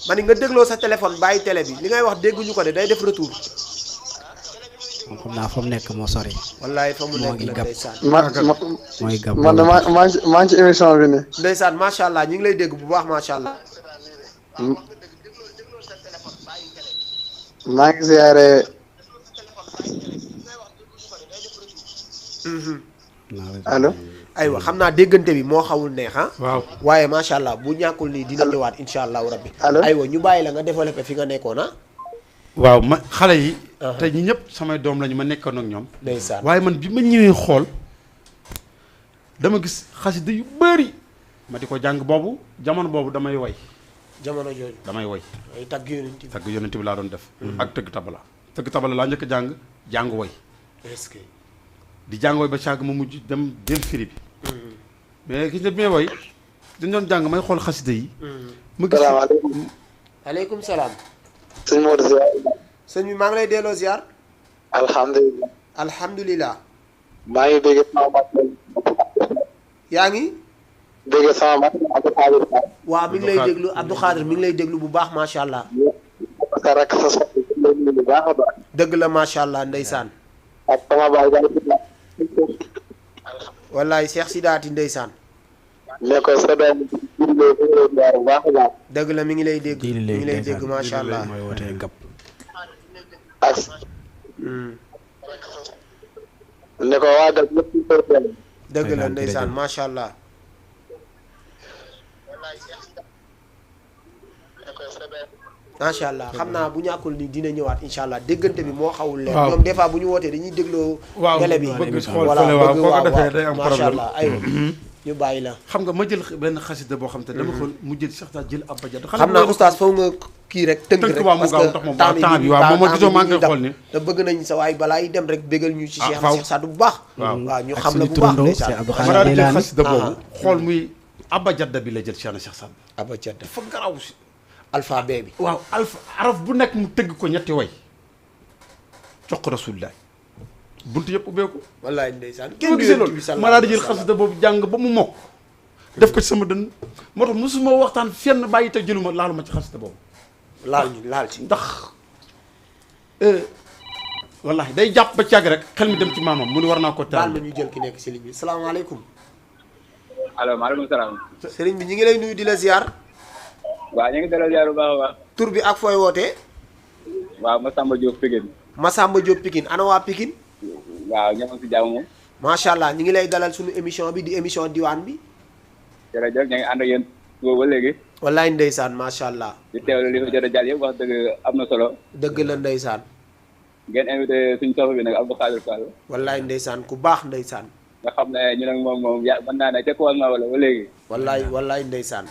ma ni nga dégloo sa téléphone bàyyi télé bi li ngay wax dégguñu ko de day def retour. moom xam naa fa mu nekk moo sori. wallaay fa mu nekk la ndeysaan. mooy gab man de maa ngi ci émission bi nii. ndeysaan macha allah ñu ngi lay dégg bu baax macha allah. maa ngi ziare. allo. aywa xam naa déggante bi moo xawul neex ah. waaw waaye macha allah bu ñàkkul nii dina ñëwaat incha allahu rabbi. allo aywa ñu bàyyi la nga développé fi nga nekkoon ah. waaw ma xale yi. te ñi ñëpp samay doom lañu ma nekkoon ak ñoom. ndeysaan waaye man bi ma ñëwee xool dama gis xasida yu bëri ma di ko jàng boobu jamono boobu damay woy. jamono jooju damay woy. ay tagg yonent bi tagg yonent bi laa doon def. ak tëgg tabala. tëgg tabala laa njëkk a jàng woy. est-ce que. di jàng woy ba caag ma mujj dem jël firi bi. mais gis nga bi may woy dañ doon jàng may xool xasida yi. ma gis salaamaaleykum. aleykum salaam. sëñ Modou ziar. sëñ bi maa ngi lay delloo ziar. alhamdulilah. alhamdulilah. maa ngi dégg sama mat. yaa ngi. dégg sama mat Abdou Khadir. waaw mi ngi lay déglu Abdou Khadir mi ngi lay déglu bu baax macha allah. sa rakk sa soxla bu baax a baax. dëgg la macha allah ndeysaan. ak sama baay baay. wallaay Cheikh Sidaati ndeysaan. ne ko sa doom bu baax a baax. dëgg la mi ngi lay dégg mi ngi lay dégg macha allah. mooy wootee gab. ak. ne ko waa dëgg yëpp. dëgg la ndeysaan macha allah. macha allah xam naa bu ñàkkul ni dina ñëwaat incha allah déggante bi moo xawul leen. ñoom des fois bu ñu wootee dañuy dégloo. télé bi bëgg xool voilà fële waaw bëgg boo ko waaw defee day am macha problème. allah aywa ñu bàyyi la. xam nga ma jël benn xasida boo xam te dama ko mu jël sax daal jël ab bajat. xam naa oustaz foofu nga kii rek tënk rek parce que temps bi waaw moom ma gisoo maa ngi koy xool ni te bëgg nañ sa waay balaa yi dem rek bégal ñu ci Cheikh Sadou bu baax. waaw ñu xam la bu baax ndeysaan. ma daal di jël xasida boobu xool muy abajadda bi la jël Cheikh Sadou. abajadda dafa garaw si alphabet bi. waaw alpha araf bu nekk mu tëgg ko ñetti way jox ko rasulillah buntu yëpp ubbeeku. wallaay ndeysaan kenn gisee loolu ma daal di jël xasida boobu jàng ba mu mokk def ko ci sama dënn moo tax mosuma waxtaan fenn bàyyi te jëluma laaluma ci xasida boobu. laal ci ndax wallahi day jàpp ba càgg rek xel mi dem ci maamam mu ni war naa ko taal. baal ma ñu jël ki nekk si ligne bi salaamaaleykum. allo maaleykum salaam. sëriñ bi ñu ngi lay nuyu di la ziar. waaw ñu ngi dalal ziar bu baax a baax. tur bi ak fooy wootee. waaw Massamba Diop Pikine. Massamba Diop Pikine ana waa Pikine. waaw ñoo ngi si jàmm moom. macha allah ñu ngi lay dalal suñu émission bi di émission diwaan bi. jërëjëf ñu ngi ànd ak yéen boobu ba léegi. wallaay ndeysaan macha allah. di teewlu li fa jot a jàll yëpp wax dëgg am na solo. dëgg la ndeysaan. ngeen invité suñu soxla bi nag Abdou Khadir Fall. wallaay ndeysaan ku baax ndeysaan. nga xam ne ñu nag moom ya mën naa ne ca commencement wala ba léegi. wallaay ndeysaan.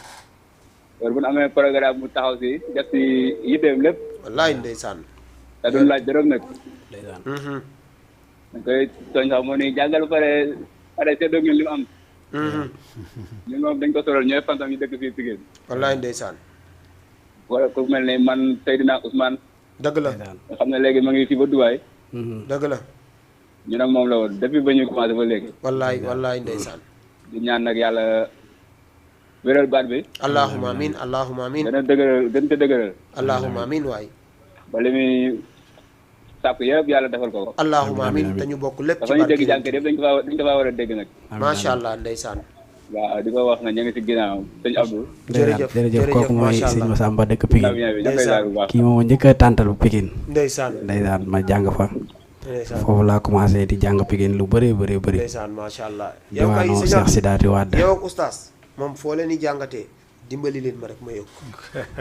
loolu bu ñu amee programme mu taxaw si def si yitteem lépp. wallaay ndeysaan. te du laaj dërëm nag. ndeysaan. dañ koy tooñ sax moo ni jàngal pare seddoo ñun li mu am. ñun moom dañ ko solal ñooy fantam ñu dëkk fii Pikine. wallaay ndeysaan. wala ku mel ni man Seydina Ousmane. dëgg la nga xam ne léegi ma ngi fii ba Dubaay. dëgg la. ñu nag moom la woon depuis ba ñu commencé ba léegi. wallaay ndeysaan. di ñaan nag yàlla wéral baat bi. allahumma amiin allahumma amiin. gën a dëgëral gën ko dëgëral. allahumma amiin waay. ba li muy sàkk yëpp yàlla defal ko ko. allahumma amiin te ñu bokk lépp. ci barke dafa ñu dégg jànk yëpp dañ ko faa war a dégg nag. macha allah ndeysaan. waaw di ko wax na ñu ngi si ginnaaw sëñ Abdou. jërëjëf kooku mooy sëñ Massamba dëkk Pikine. ndeysaan kii moom njëkk a tàntal Pikine. ndeysaan ma jàng fa. foofu laa commencé di jàng Pikine lu bëree bëri. ndeysaan macha allah. yow kay Cheikh Sidaati Wade yow ak oustaz moom foo leen di jàngatee dimbali leen ma rek ma yokk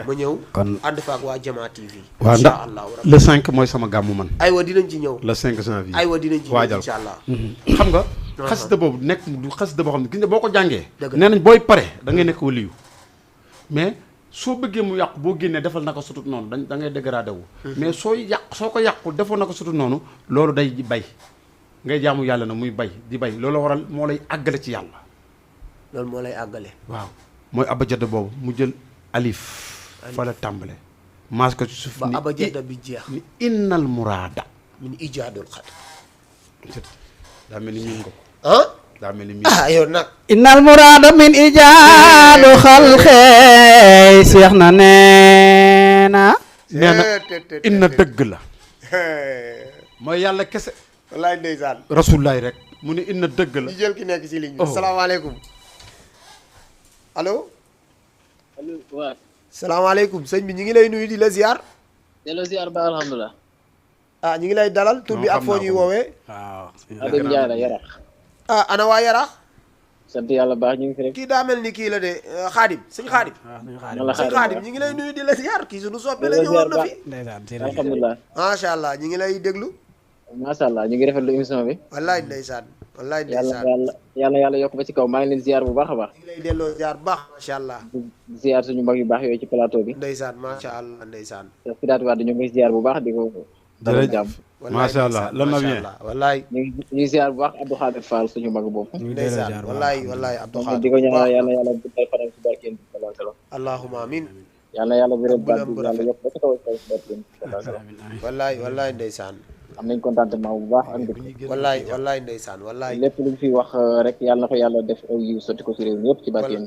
ma ñëw. kon ànd fa ak waa Jamaa TV. waaw ndax le 5 mooy sama gàmmu man. aywa dinañ ci ñëw. le 5 janvier aywa dinañ ci ñëw incha allah. xam nga. xasida boobu nekk du xasida boo xam ne gis nga boo ko jàngee. dëgg nee nañ booy pare da ngay nekk waliyu mais soo bëggee mu yàqu boo génnee defal na ko sutut noonu da ngay dégradé wu. mais soo ko yàqu defoon na ko sutut noonu loolu day bay ngay jaamu yàlla na muy bay di bay loolu waral moo lay àggale ci yàlla. loolu moo lay àggale. waaw mooy abajada boobu mu jël alif. fa la tàmbale. maas ko ci suuf ba abajada bi jeex. ni innal muraada. min ijaadul xat. daa mel ni miin nga ko. ah. daa mel ni miin yow nag. innal muraada min ijaadu xalqi seex na neena. nee na inna dëgg la. mooy yàlla kese. wallaay ndeysaan. rasulullaay rek mu ne inna dëgg la. ñu jël ki nekk ci ligne bi. salaamaaleykum. allo. allo waaw. salaamaaleykum sëñ bi ñu ngi lay nuyu di la ziar. delloo ziar ba alhamdulilah. ñu ngi lay dalal tur bi ak foo ñuy woowee. waaw. Adem Ndiaye la Yarax. ana waa Yarax. sant yàlla baax ñu ngi fi rek. kii daa mel ni kii la de Xaadim sëñ Xaadim. sëñ Xaadim ñu ngi lay nuyu di la ziar kii suñu soppe la ñëwoon na fi. alhamdulilah. macha allah ñu ngi lay déglu. macha allah ñu ngi rafetlu émission bi. wallaay ndeysaan. wallaay ndeysaan yàlla yokk ba ci kaw maa ngi leen ziar bu baax a baax. ñu ngi lay delloo ziar bu baax macha allah. ziar suñu mag yu baax yooyu ci plateau bi. ndeysaan macha allah ndeysaan. fi daat waat ñu ngi ziar bu baax di ko. dalal jàmm macha allah lan la bien. wallaay ñu ngi ziar bu baax Abdou Khadir Fall suñu mag boobu. ndeysaan wallaay Abdou Khadir di ko ñaanal yàlla guddal fanam ci barke yéen sallallahu alayhi wa sallam. allahumma amin. yàlla wéral baat bi yàlla yokk ba ci kaw ci barke yéen sallallahu alayhi wa sallam. wallaay ndeysaan. am nañ contentement bu baax am dëkk. wallaay ndeysaan wallaay. lépp lu ñu fi wax rek yàlla na ko yàlla def aw yiw sotti ko ci réew mi yëpp ci barke yéen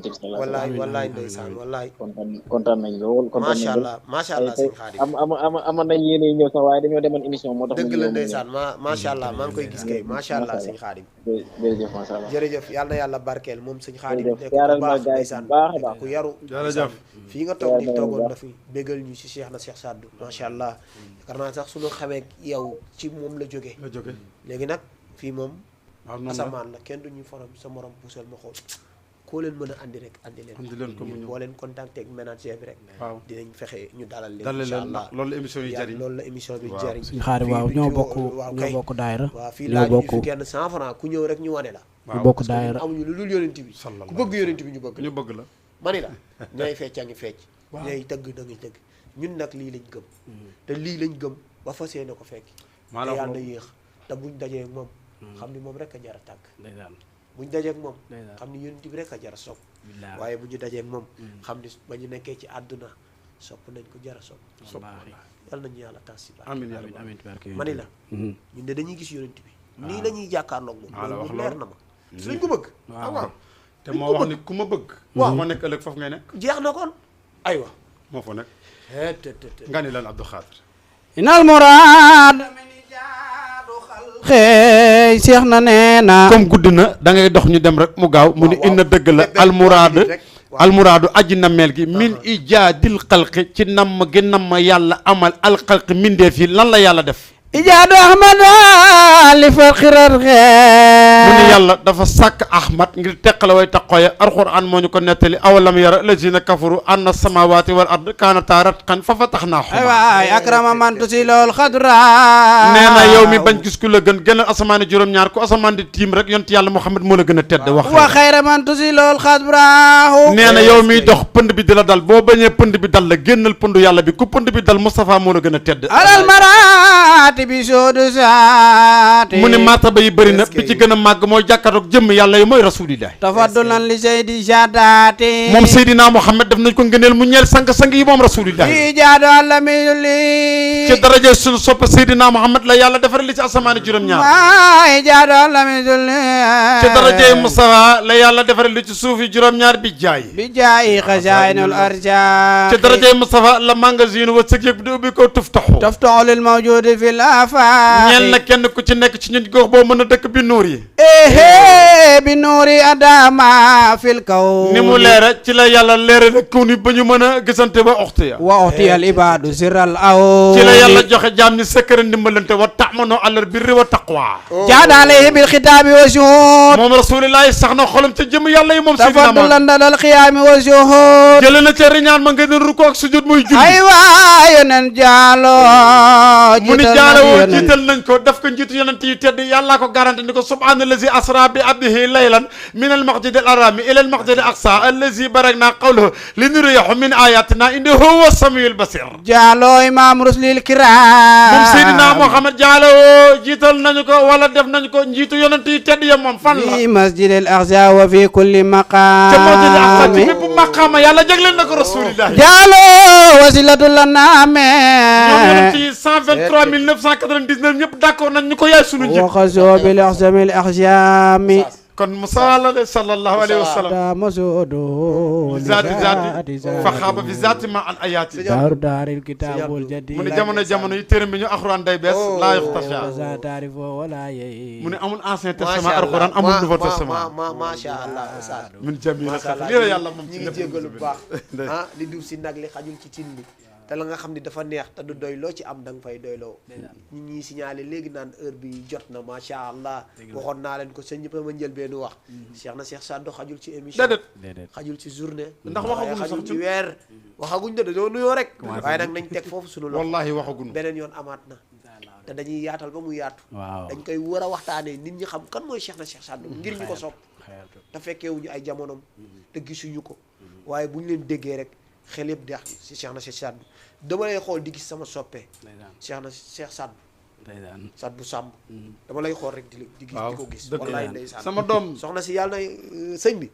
wallaay ndeysaan wallaay. kontaan nañ lool. macha allah macha allah sëñ Xaadim. amoon nañ yéene ñëw sax waaye dañoo demoon émission moo tax. dëgg la ndeysaan macha allah maa ngi koy gis kay macha allah sëñ Xaadim. jërëjëf macha allah jërëjëf yàlla na yàlla barkeel moom sëñ Xaadim. jërëjëf yaaral ma gaay ndeysaan baax a baax ku yaru. jërëjëf fii nga toog ni toogoon na fi bégal ñu si Cheikh na Cheikh Saddu macha allah. yaakaar naa sax suñu xamee yow ci moom la jógee. léegi nag fii moom. asamaan la kenn duñu forom sa morom puusal ma xool. koo leen mën a andi rek andi leen ko boo leen contacté ak manager bi rek. waaw dinañ fexe ñu dalal leen. dalal leen ndax loolu la émission yi jariñ. loolu la émission bi jariñ. suñu xaari waaw ñoo bokk daayira. waaw fii laaj ñu fi kenn 100 francs ku ñëw rek ñu wane la. ñu bokk daayira amuñu lu dul yonent bi. ku bëgg yonent bi ñu bëgg la. mani la ñooy fecc a ngi fecc. ñooy tëgg da ngi tëgg ñun nag lii lañ gëm. te lii lañ gëm ba fas yéene ko fekk. te yàlla na yéex te buñ dajee moom. xam ni moom rek a jar a tàgg. buñ dajeek moom xam ni yonent bi rek a jar a sopp waaye bu ñu dajeek moom xam ni ba ñu nekkee ci àdduna sopp nañ ko jar a sopp yal nañu yàlla tas si baax amiin mani la ñun de dañuy gis yonent bi nii la ñuy jàkkaarloog moom loolu leer na ma suñ ko bëgg waaw te moo wax ni ku ma bëgg waaw ma nekk ëllëg foofu ngay nekk jeex na kon aywa moo fa nekk nga ni lan Abdou Khadir inal muraad xëy seex na nee na comme gudd na da ngay dox ñu dem rek mu gaaw mu ni inna dëgg la almuraadu aji nammeel gi min ijaadil xalqi ci namm gi namm yàlla amal alxalqi mindeef yi lan la yàlla def ijaadu ahmada li farxirar xee mu ni yàlla dafa sàkk ahmad ngir teqale way taqoya alquran moo ñu ko nettali awalam yara lazina kafaru anna samawati wal ard kaanata ratqan fa fatahnahuma ay waay akrama man tusilol xadra nee na yow mi bañ gis ku la gën gënal asamaani juróom-ñaar ku asamaan di tiim rek yonent yàlla Muhammad moo la gën a tedd wax wa xayra man tusilol xadra nee na yow miy dox pënd bi di la dal boo bañee pënd bi dal la génnal pëndu yàlla bi ku pënd bi dal Moustapha moo la gën a tedd alal maraati bi soodu saati mu ni martaba yi bëri na bi ci gën a màgg mooy jàkkaarloog jëmm yàlla yi mooy rasulillahi tafaddulan li seydi jadaati moom Seydina Muhammad def nañ ko ngëneel mu ñeel sang-sang yi moom rasulillahi ijaadu alami li ci daraje suñu sopp Seydina Muhammad la yàlla defare li ci asamaani juróom-ñaar ijaadu alami li ci daraje Mustafa la yàlla defare li ci suuf yi juróom-ñaar bi jaay xazainul arja ci daraje Mustafa la magasin wa sëg yëg bi di ubbi ko tuftaxu lil mawjudi fil afaq ñeel na kenn ku ci nekk ci ñun gox boo mën a dëkk bi nuur yi bi nuuri adama fil kaw ni mu leere ci la yàlla leere na kaw ni ba ñu mën a gisante ba oxtu ya wa oxtiyal ibadu sirral aw ci la yàlla joxe jaam ñi sekkara ndimbalante wa ta'manu alal birri wa taqwa jaada alayhi bil xitaabi wa shuhud moom rasulillahi sax na xolam ca jëm yàlla yi moom tafaddulan dalal xiyaami wa shuhud jële na ca riñaan ma nga den ruko ak sujud muy julli ay waay yonen jaalo mu ni jaalo woo jiital nañ ko daf ko njiitu yonent yi tedd yàllaa ko garanti ni ko subhaanallazi asra bi abdihi laylan min al masjid al harami ila al masjid al aqsa allazi barakna qawluhu linuriyahu min ayatina innahu huwa samiul basir jaalo imam rusulil kiram moom Seydina Muhammad jaalo woo jiital nañu ko wala def nañu ko njiitu yonent yi tedd ya moom fan la fi masjid al aqsa wa fi kulli maqam ca masjid al aqsa ci bépp maqaama yàlla jagleel na ko rasulillah jaalo wasilatu la naame ñoom yonent yi 123 999 ñëpp d'accord nañ ñu ko yaay sunu njëkk waxasoo bil axsamil axsami kon Musa la sallallahu alayhi wa sallam dama soodo zaati fa xaaba fi zaati ma an ayaati daaru daaril kitaabul jadi mu ne jamono yi téere bi ñu alxuraan day bees laa yuxtasha sa taarifo wala yey mu ne amul ancien testament alxuraan amul nouveau testament macha allah oustaz min jamila lii la yàlla moom ñi ngi jégalu bu baax li duuf si nag li xajul ci cin li te la nga xam ni dafa neex te du doy loo ci am da nga fay doyloo ñi ñuy signalé léegi naan heure bi jot na macha allah waxoon naa leen ko sa ñëpp ma njël benn wax Cheikh na Cheikh Sadou xajul ci émission xajul ci journée ndax waxaguñ xajul sax ci weer waxaguñ de dañoo nuyoo rek waaye nag nañ teg foofu sunu loxo wallahi waxaguñ beneen yoon amaat na te dañuy yaatal ba mu yaatu dañ koy war a waxtaanee nit ñi xam kan mooy Cheikh na Cheikh Sadou ngir ñu ko sopp te fekkeewuñu ay jamonom te gisuñu ko waaye bu ñu leen déggee rek xel yëpp deex si Cheikh na Cheikh Sadou dama lay xool di gis sama soppe Cheikh na Cheikh Sadou Sadou Samb dama lay xool rek di gis di ko gis wallaay ndeysaan sama doom soxna si yàlla na sëñ bi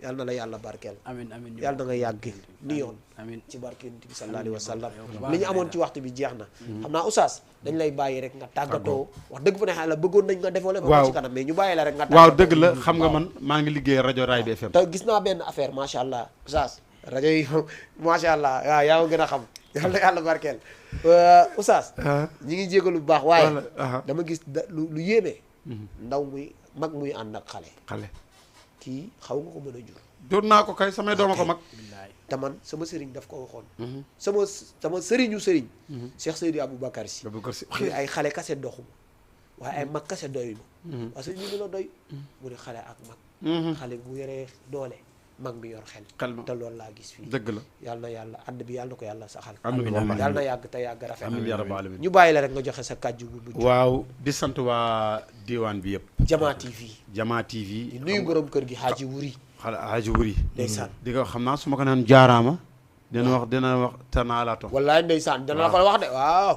yàlla na la yàlla barkeel amiin yàlla na nga yàgg ni yoon ci barkeel bi sallallahu alayhi wa sallam li ñu amoon ci waxtu bi jeex na xam naa oustaz dañ lay bàyyi rek nga tàggatoo wax dëgg fa ne xale bëggoon nañ nga développé ba ci kanam mais ñu bàyyi la rek nga tàggatoo waaw dëgg la xam nga man maa ngi liggéey rajo Raay bi FM te gis naa benn affaire macha allah oustaz rajo yi macha allah waaw yaa ma gën a xam yàlla yàlla barkeel oustaz ñi ngi jégalu bu baax waaye dama gis lu yéeme ndaw muy mag muy ànd ak xale kii xaw nga ko mën a jur jur naa ko kay samay dooma ko mag te man sama sëriñ daf ko waxoon sama sëriñu sëriñ Cheikh Seydou Aboubacar si ay xale kase doxuma waaye ay mag kase doy ma parce que ñu ngi la doy mu ne xale ak mag xale bu yoree doole mag mi yor xel te loolu laa gis fii dëgg la yàlla na yàlla ànd bi yàlla na ko yàlla saxal amiin yàlla na yàgg te yàgg rafet amiin yaa rabbal aalamiin ñu bàyyi la rek nga joxe sa kàddu bu mujj waaw di sant waa diwaan bi yëpp Jamaa TV di nuyu borom kër gi Hadji Wuri ndeysaan di ko xam naa su ma ko naan jaaraama dina wax tanaalaato wallaay ndeysaan dina la ko wax de waaw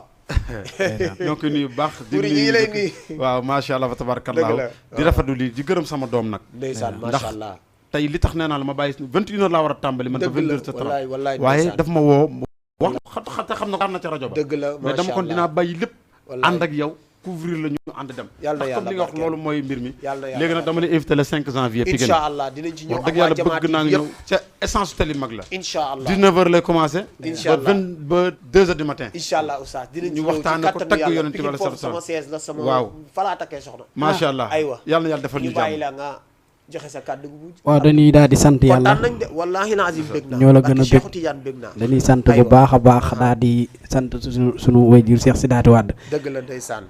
ñoo koy nuyu bu baax di nuyu lay nuyu waaw macha allah fa tabarakallah di rafetlu lii di gërëm sama doom nag ndeysaan macha allah tey li tax nee naa la ma bàyyi 21h laa war a tàmbali man ba 22h30 wallaay waaye daf ma woo wax xata xam na ko na ca rajo ba dëgg la mais dama kon dinaa bàyyi lépp ànd ak yow couvrir la ñu ànd dem yàlla comme li nga wax loolu mooy mbir mi yàlla léegi nag dama lay invité le 5 janvier Pikine incha allah dinañ ci ñëw wax dëgg yàlla bëgg naa ñëw ca essence tali mag la incha allah 19h lay commencé incha allah ba 2h du matin incha allah oustaz dinañ ci ñu waxtaane ko tagg yonent bi Pikine foofu sama siège la sama waaw falaa takkee soxna macha allah aywa yàlla na yàlla defal ñu ñu bàyyi la nga joxe sa kàddu gu mujj waaw dañuy daal di sant yàlla kontaan nañ de wallaahi naazim bëgg naa ñoo la gën a Cheikh Tidiane bëgg naa dañuy sant bu baax a baax daal di sant suñu waajur Cheikh Sidaati Wade dëgg la ndeysaan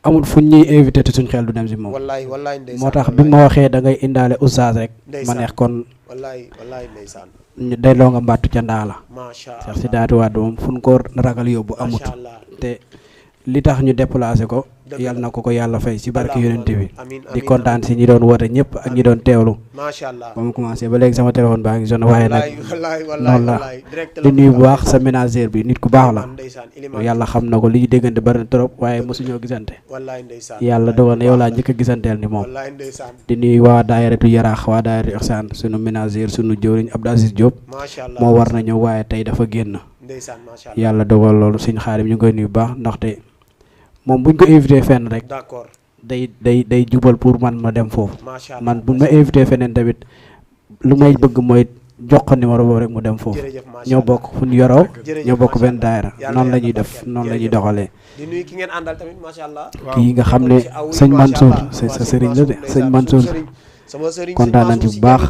amul fu ñuy invité te suñ xel du dem si moom wallaay ndeysaan moo tax bi ma waxee da ngay indaale oustaz rek ma neex kon wallaay ndeysaan ñu delloo nga mbattu ca ndaa la macha allah Cheikh Sidaati Wade moom fu ñu ko ragal yóbbu amut te li tax ñu déplacé ko yàlla na ko yàlla fay si barke yonent bi di kontaan si ñi doon woote ñëpp ak ñi doon teewlu macha allah ba mu commencé ba léegi sama téléphone baa ngi sonné waaye nag noonu la di nuyu bu baax sa ménagère bi nit ku baax la yàlla xam na ko li ñu déggante bari na trop waaye mosuñoo gisante yàlla dogal na yow laa njëkk a gisanteel ni moom di nuyu waa daayiratu yaraax waa daayiratu Ihsaan sunu ménagère sunu jëwriñ Abdou Aziz Diop moo war na ñëw waaye tey dafa génn yàlla dogal loolu suñ xaarim ñu ngi koy nuyu bu baax ndaxte moom buñ ko invité fenn rek day jubal pour man ma dem foofu man buñ ma invité feneen tamit lu may bëgg mooy jox ko numéro boobu rek mu dem foofu ñoo bokk fu ñu yoroo ñoo bokk benn daayira noonu la ñuy def noonu la ñuy doxalee di nuyu ki ngeen àndal tamit macha allah kii nga xam ne sëñ Mansour sa sëriñ la de sëñ Mansour kontaan nañ ci bu baax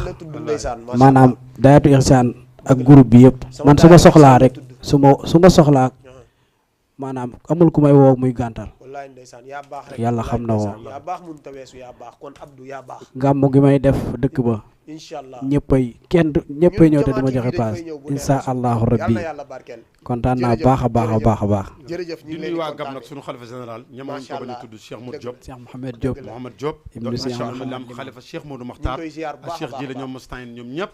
maanaam daayatu Ihsaan ak groupe bi yëpp man su ma soxlaa rek su ma soxlaa maanaam amul ku may woo muy gàntal yàlla xam na woo gàmmu gi may def dëkk ba ñëppay ñëw te dama joxe paas insha allahu rabbi kontaan naa baax a baax a baax a baax di nuyu waa Gab nag sunu xalifa général ñamañ ko bañ a tudd Cheikh Modou Diop Cheikh Mohamed Diop ibnu Cheikh am xalifa Cheikh Modou Makhtar ak Cheikh Jila ñoom Mustain ñoom ñëpp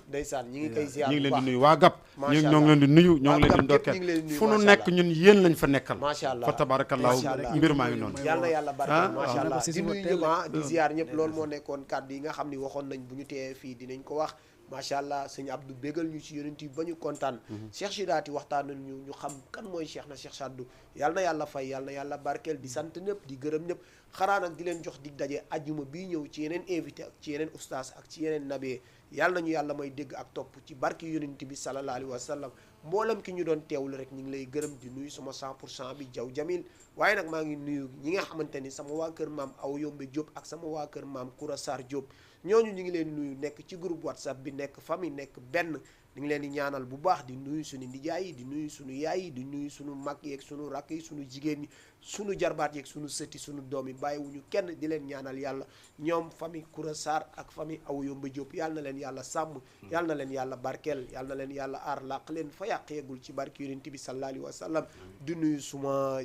ñi ngi leen di nuyu waa Gab ñoo ngi leen di nuyu ñoo ngi leen di ndokkeel fu nu nekk ñun yéen lañ fa nekkal fa tabarakallahu mbir maa ngi noonu yàlla barkeel macha allah di nuyu ñëpp di ziar ñëpp loolu moo nekkoon kàddu yi nga xam ni waxoon nañ bu ñu teewee fii dinañ ko wax macha allah sëñ Abdou bégal ñu ci yonent yi ba ñu kontaan. Cheikh Sidaati waxtaanal ñu xam kan mooy Cheikh na Cheikh Saddu yal na yàlla fay yal na yàlla barkeel di sant ñëpp di gërëm ñëpp xanaa nag di leen jox dig daje ajjuma bii ñëw ci yeneen invité ak ci yeneen ustaas ak ci yeneen nabee yàlla nañu yàlla may dégg ak topp ci barki yonent bi sallallahu alayhi wa sallam mboolem ki ñu doon teewlu rek ñu ngi lay gërëm di nuyu sama 100% bi jaw jamil waaye nag maa ngi nuyu ñi nga xamante ni sama waa kër maam aw yombe Diop ak sama waa kër maam Koura Sarr Diop ñooñu ñu ngi leen nuyu nekk ci groupe WhatsApp bi nekk famille nekk benn ñu ngi leen di ñaanal bu baax di nuyu suñu nijaay yi di nuyu suñu yaay yi di nuyu suñu mag yeeg suñu rakk yi suñu jigéen ñi suñu jarbaat yeeg suñu sëti suñu doom yi bàyyiwuñu kenn di leen ñaanal yàlla ñoom famille Koura Sarr ak famille aw yombe Diop yàlla na leen yàlla sàmm yàlla na leen yàlla barkeel yàlla na leen yàlla aar làq leen fa yàq yeegul ci barki yonent bi sallallahu alayhi wa sallam di nuyu suma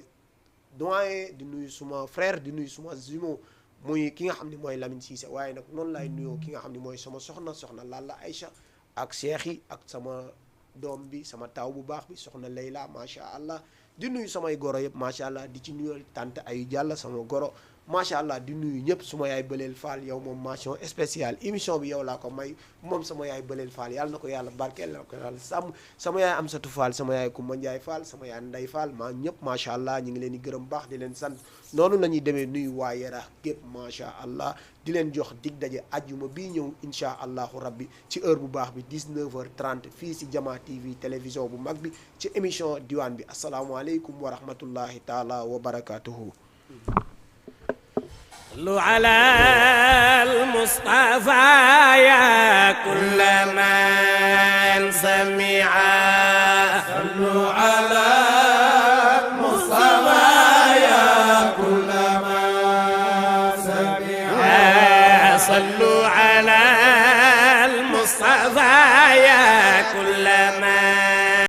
doyen di nuyu suma frère di nuyu suma jumeau muy ki nga xam ne mooy Lamine Cissé waaye nag noonu laay nuyoo ki nga xam ne mooy sama soxna Lalla Aïcha ak Cheikh yi ak sama doom bi sama taw bu baax bi soxna Layla macha allah di nuyu samay goro yëpp macha allah di ci nuyu tante Ayu Jàlla sama goro macha allah di nuyu ñëpp suma yaay Bëleel Fall yow moom mention spéciale émission bi yow laa ko may moom sama yaay Bëleel Fall yàlla na ko yàlla barkeel na ko yàlla sàmm sama yaay Amsatu Fall sama yaay Kumba Njaay Fall sama yaay Nday Fall maa ñëpp macha allah ñu ngi leen di gërëm baax di leen sant noonu la ñuy demee nuyu waa Yarax gépp macha allah di leen jox dig daje ajjuma bii ñëw incha allahu rabbi ci heure bu baax bi 19h30 fii si Jama TV télévision bu mag bi ci émission diwaan bi asalaamualeykum wa rahmatullahi taala wa barakatuhu صلوا على المصطفى يا كل من سمعا صلوا على المصطفى يا كل من سمعا صلوا على المصطفى يا كل من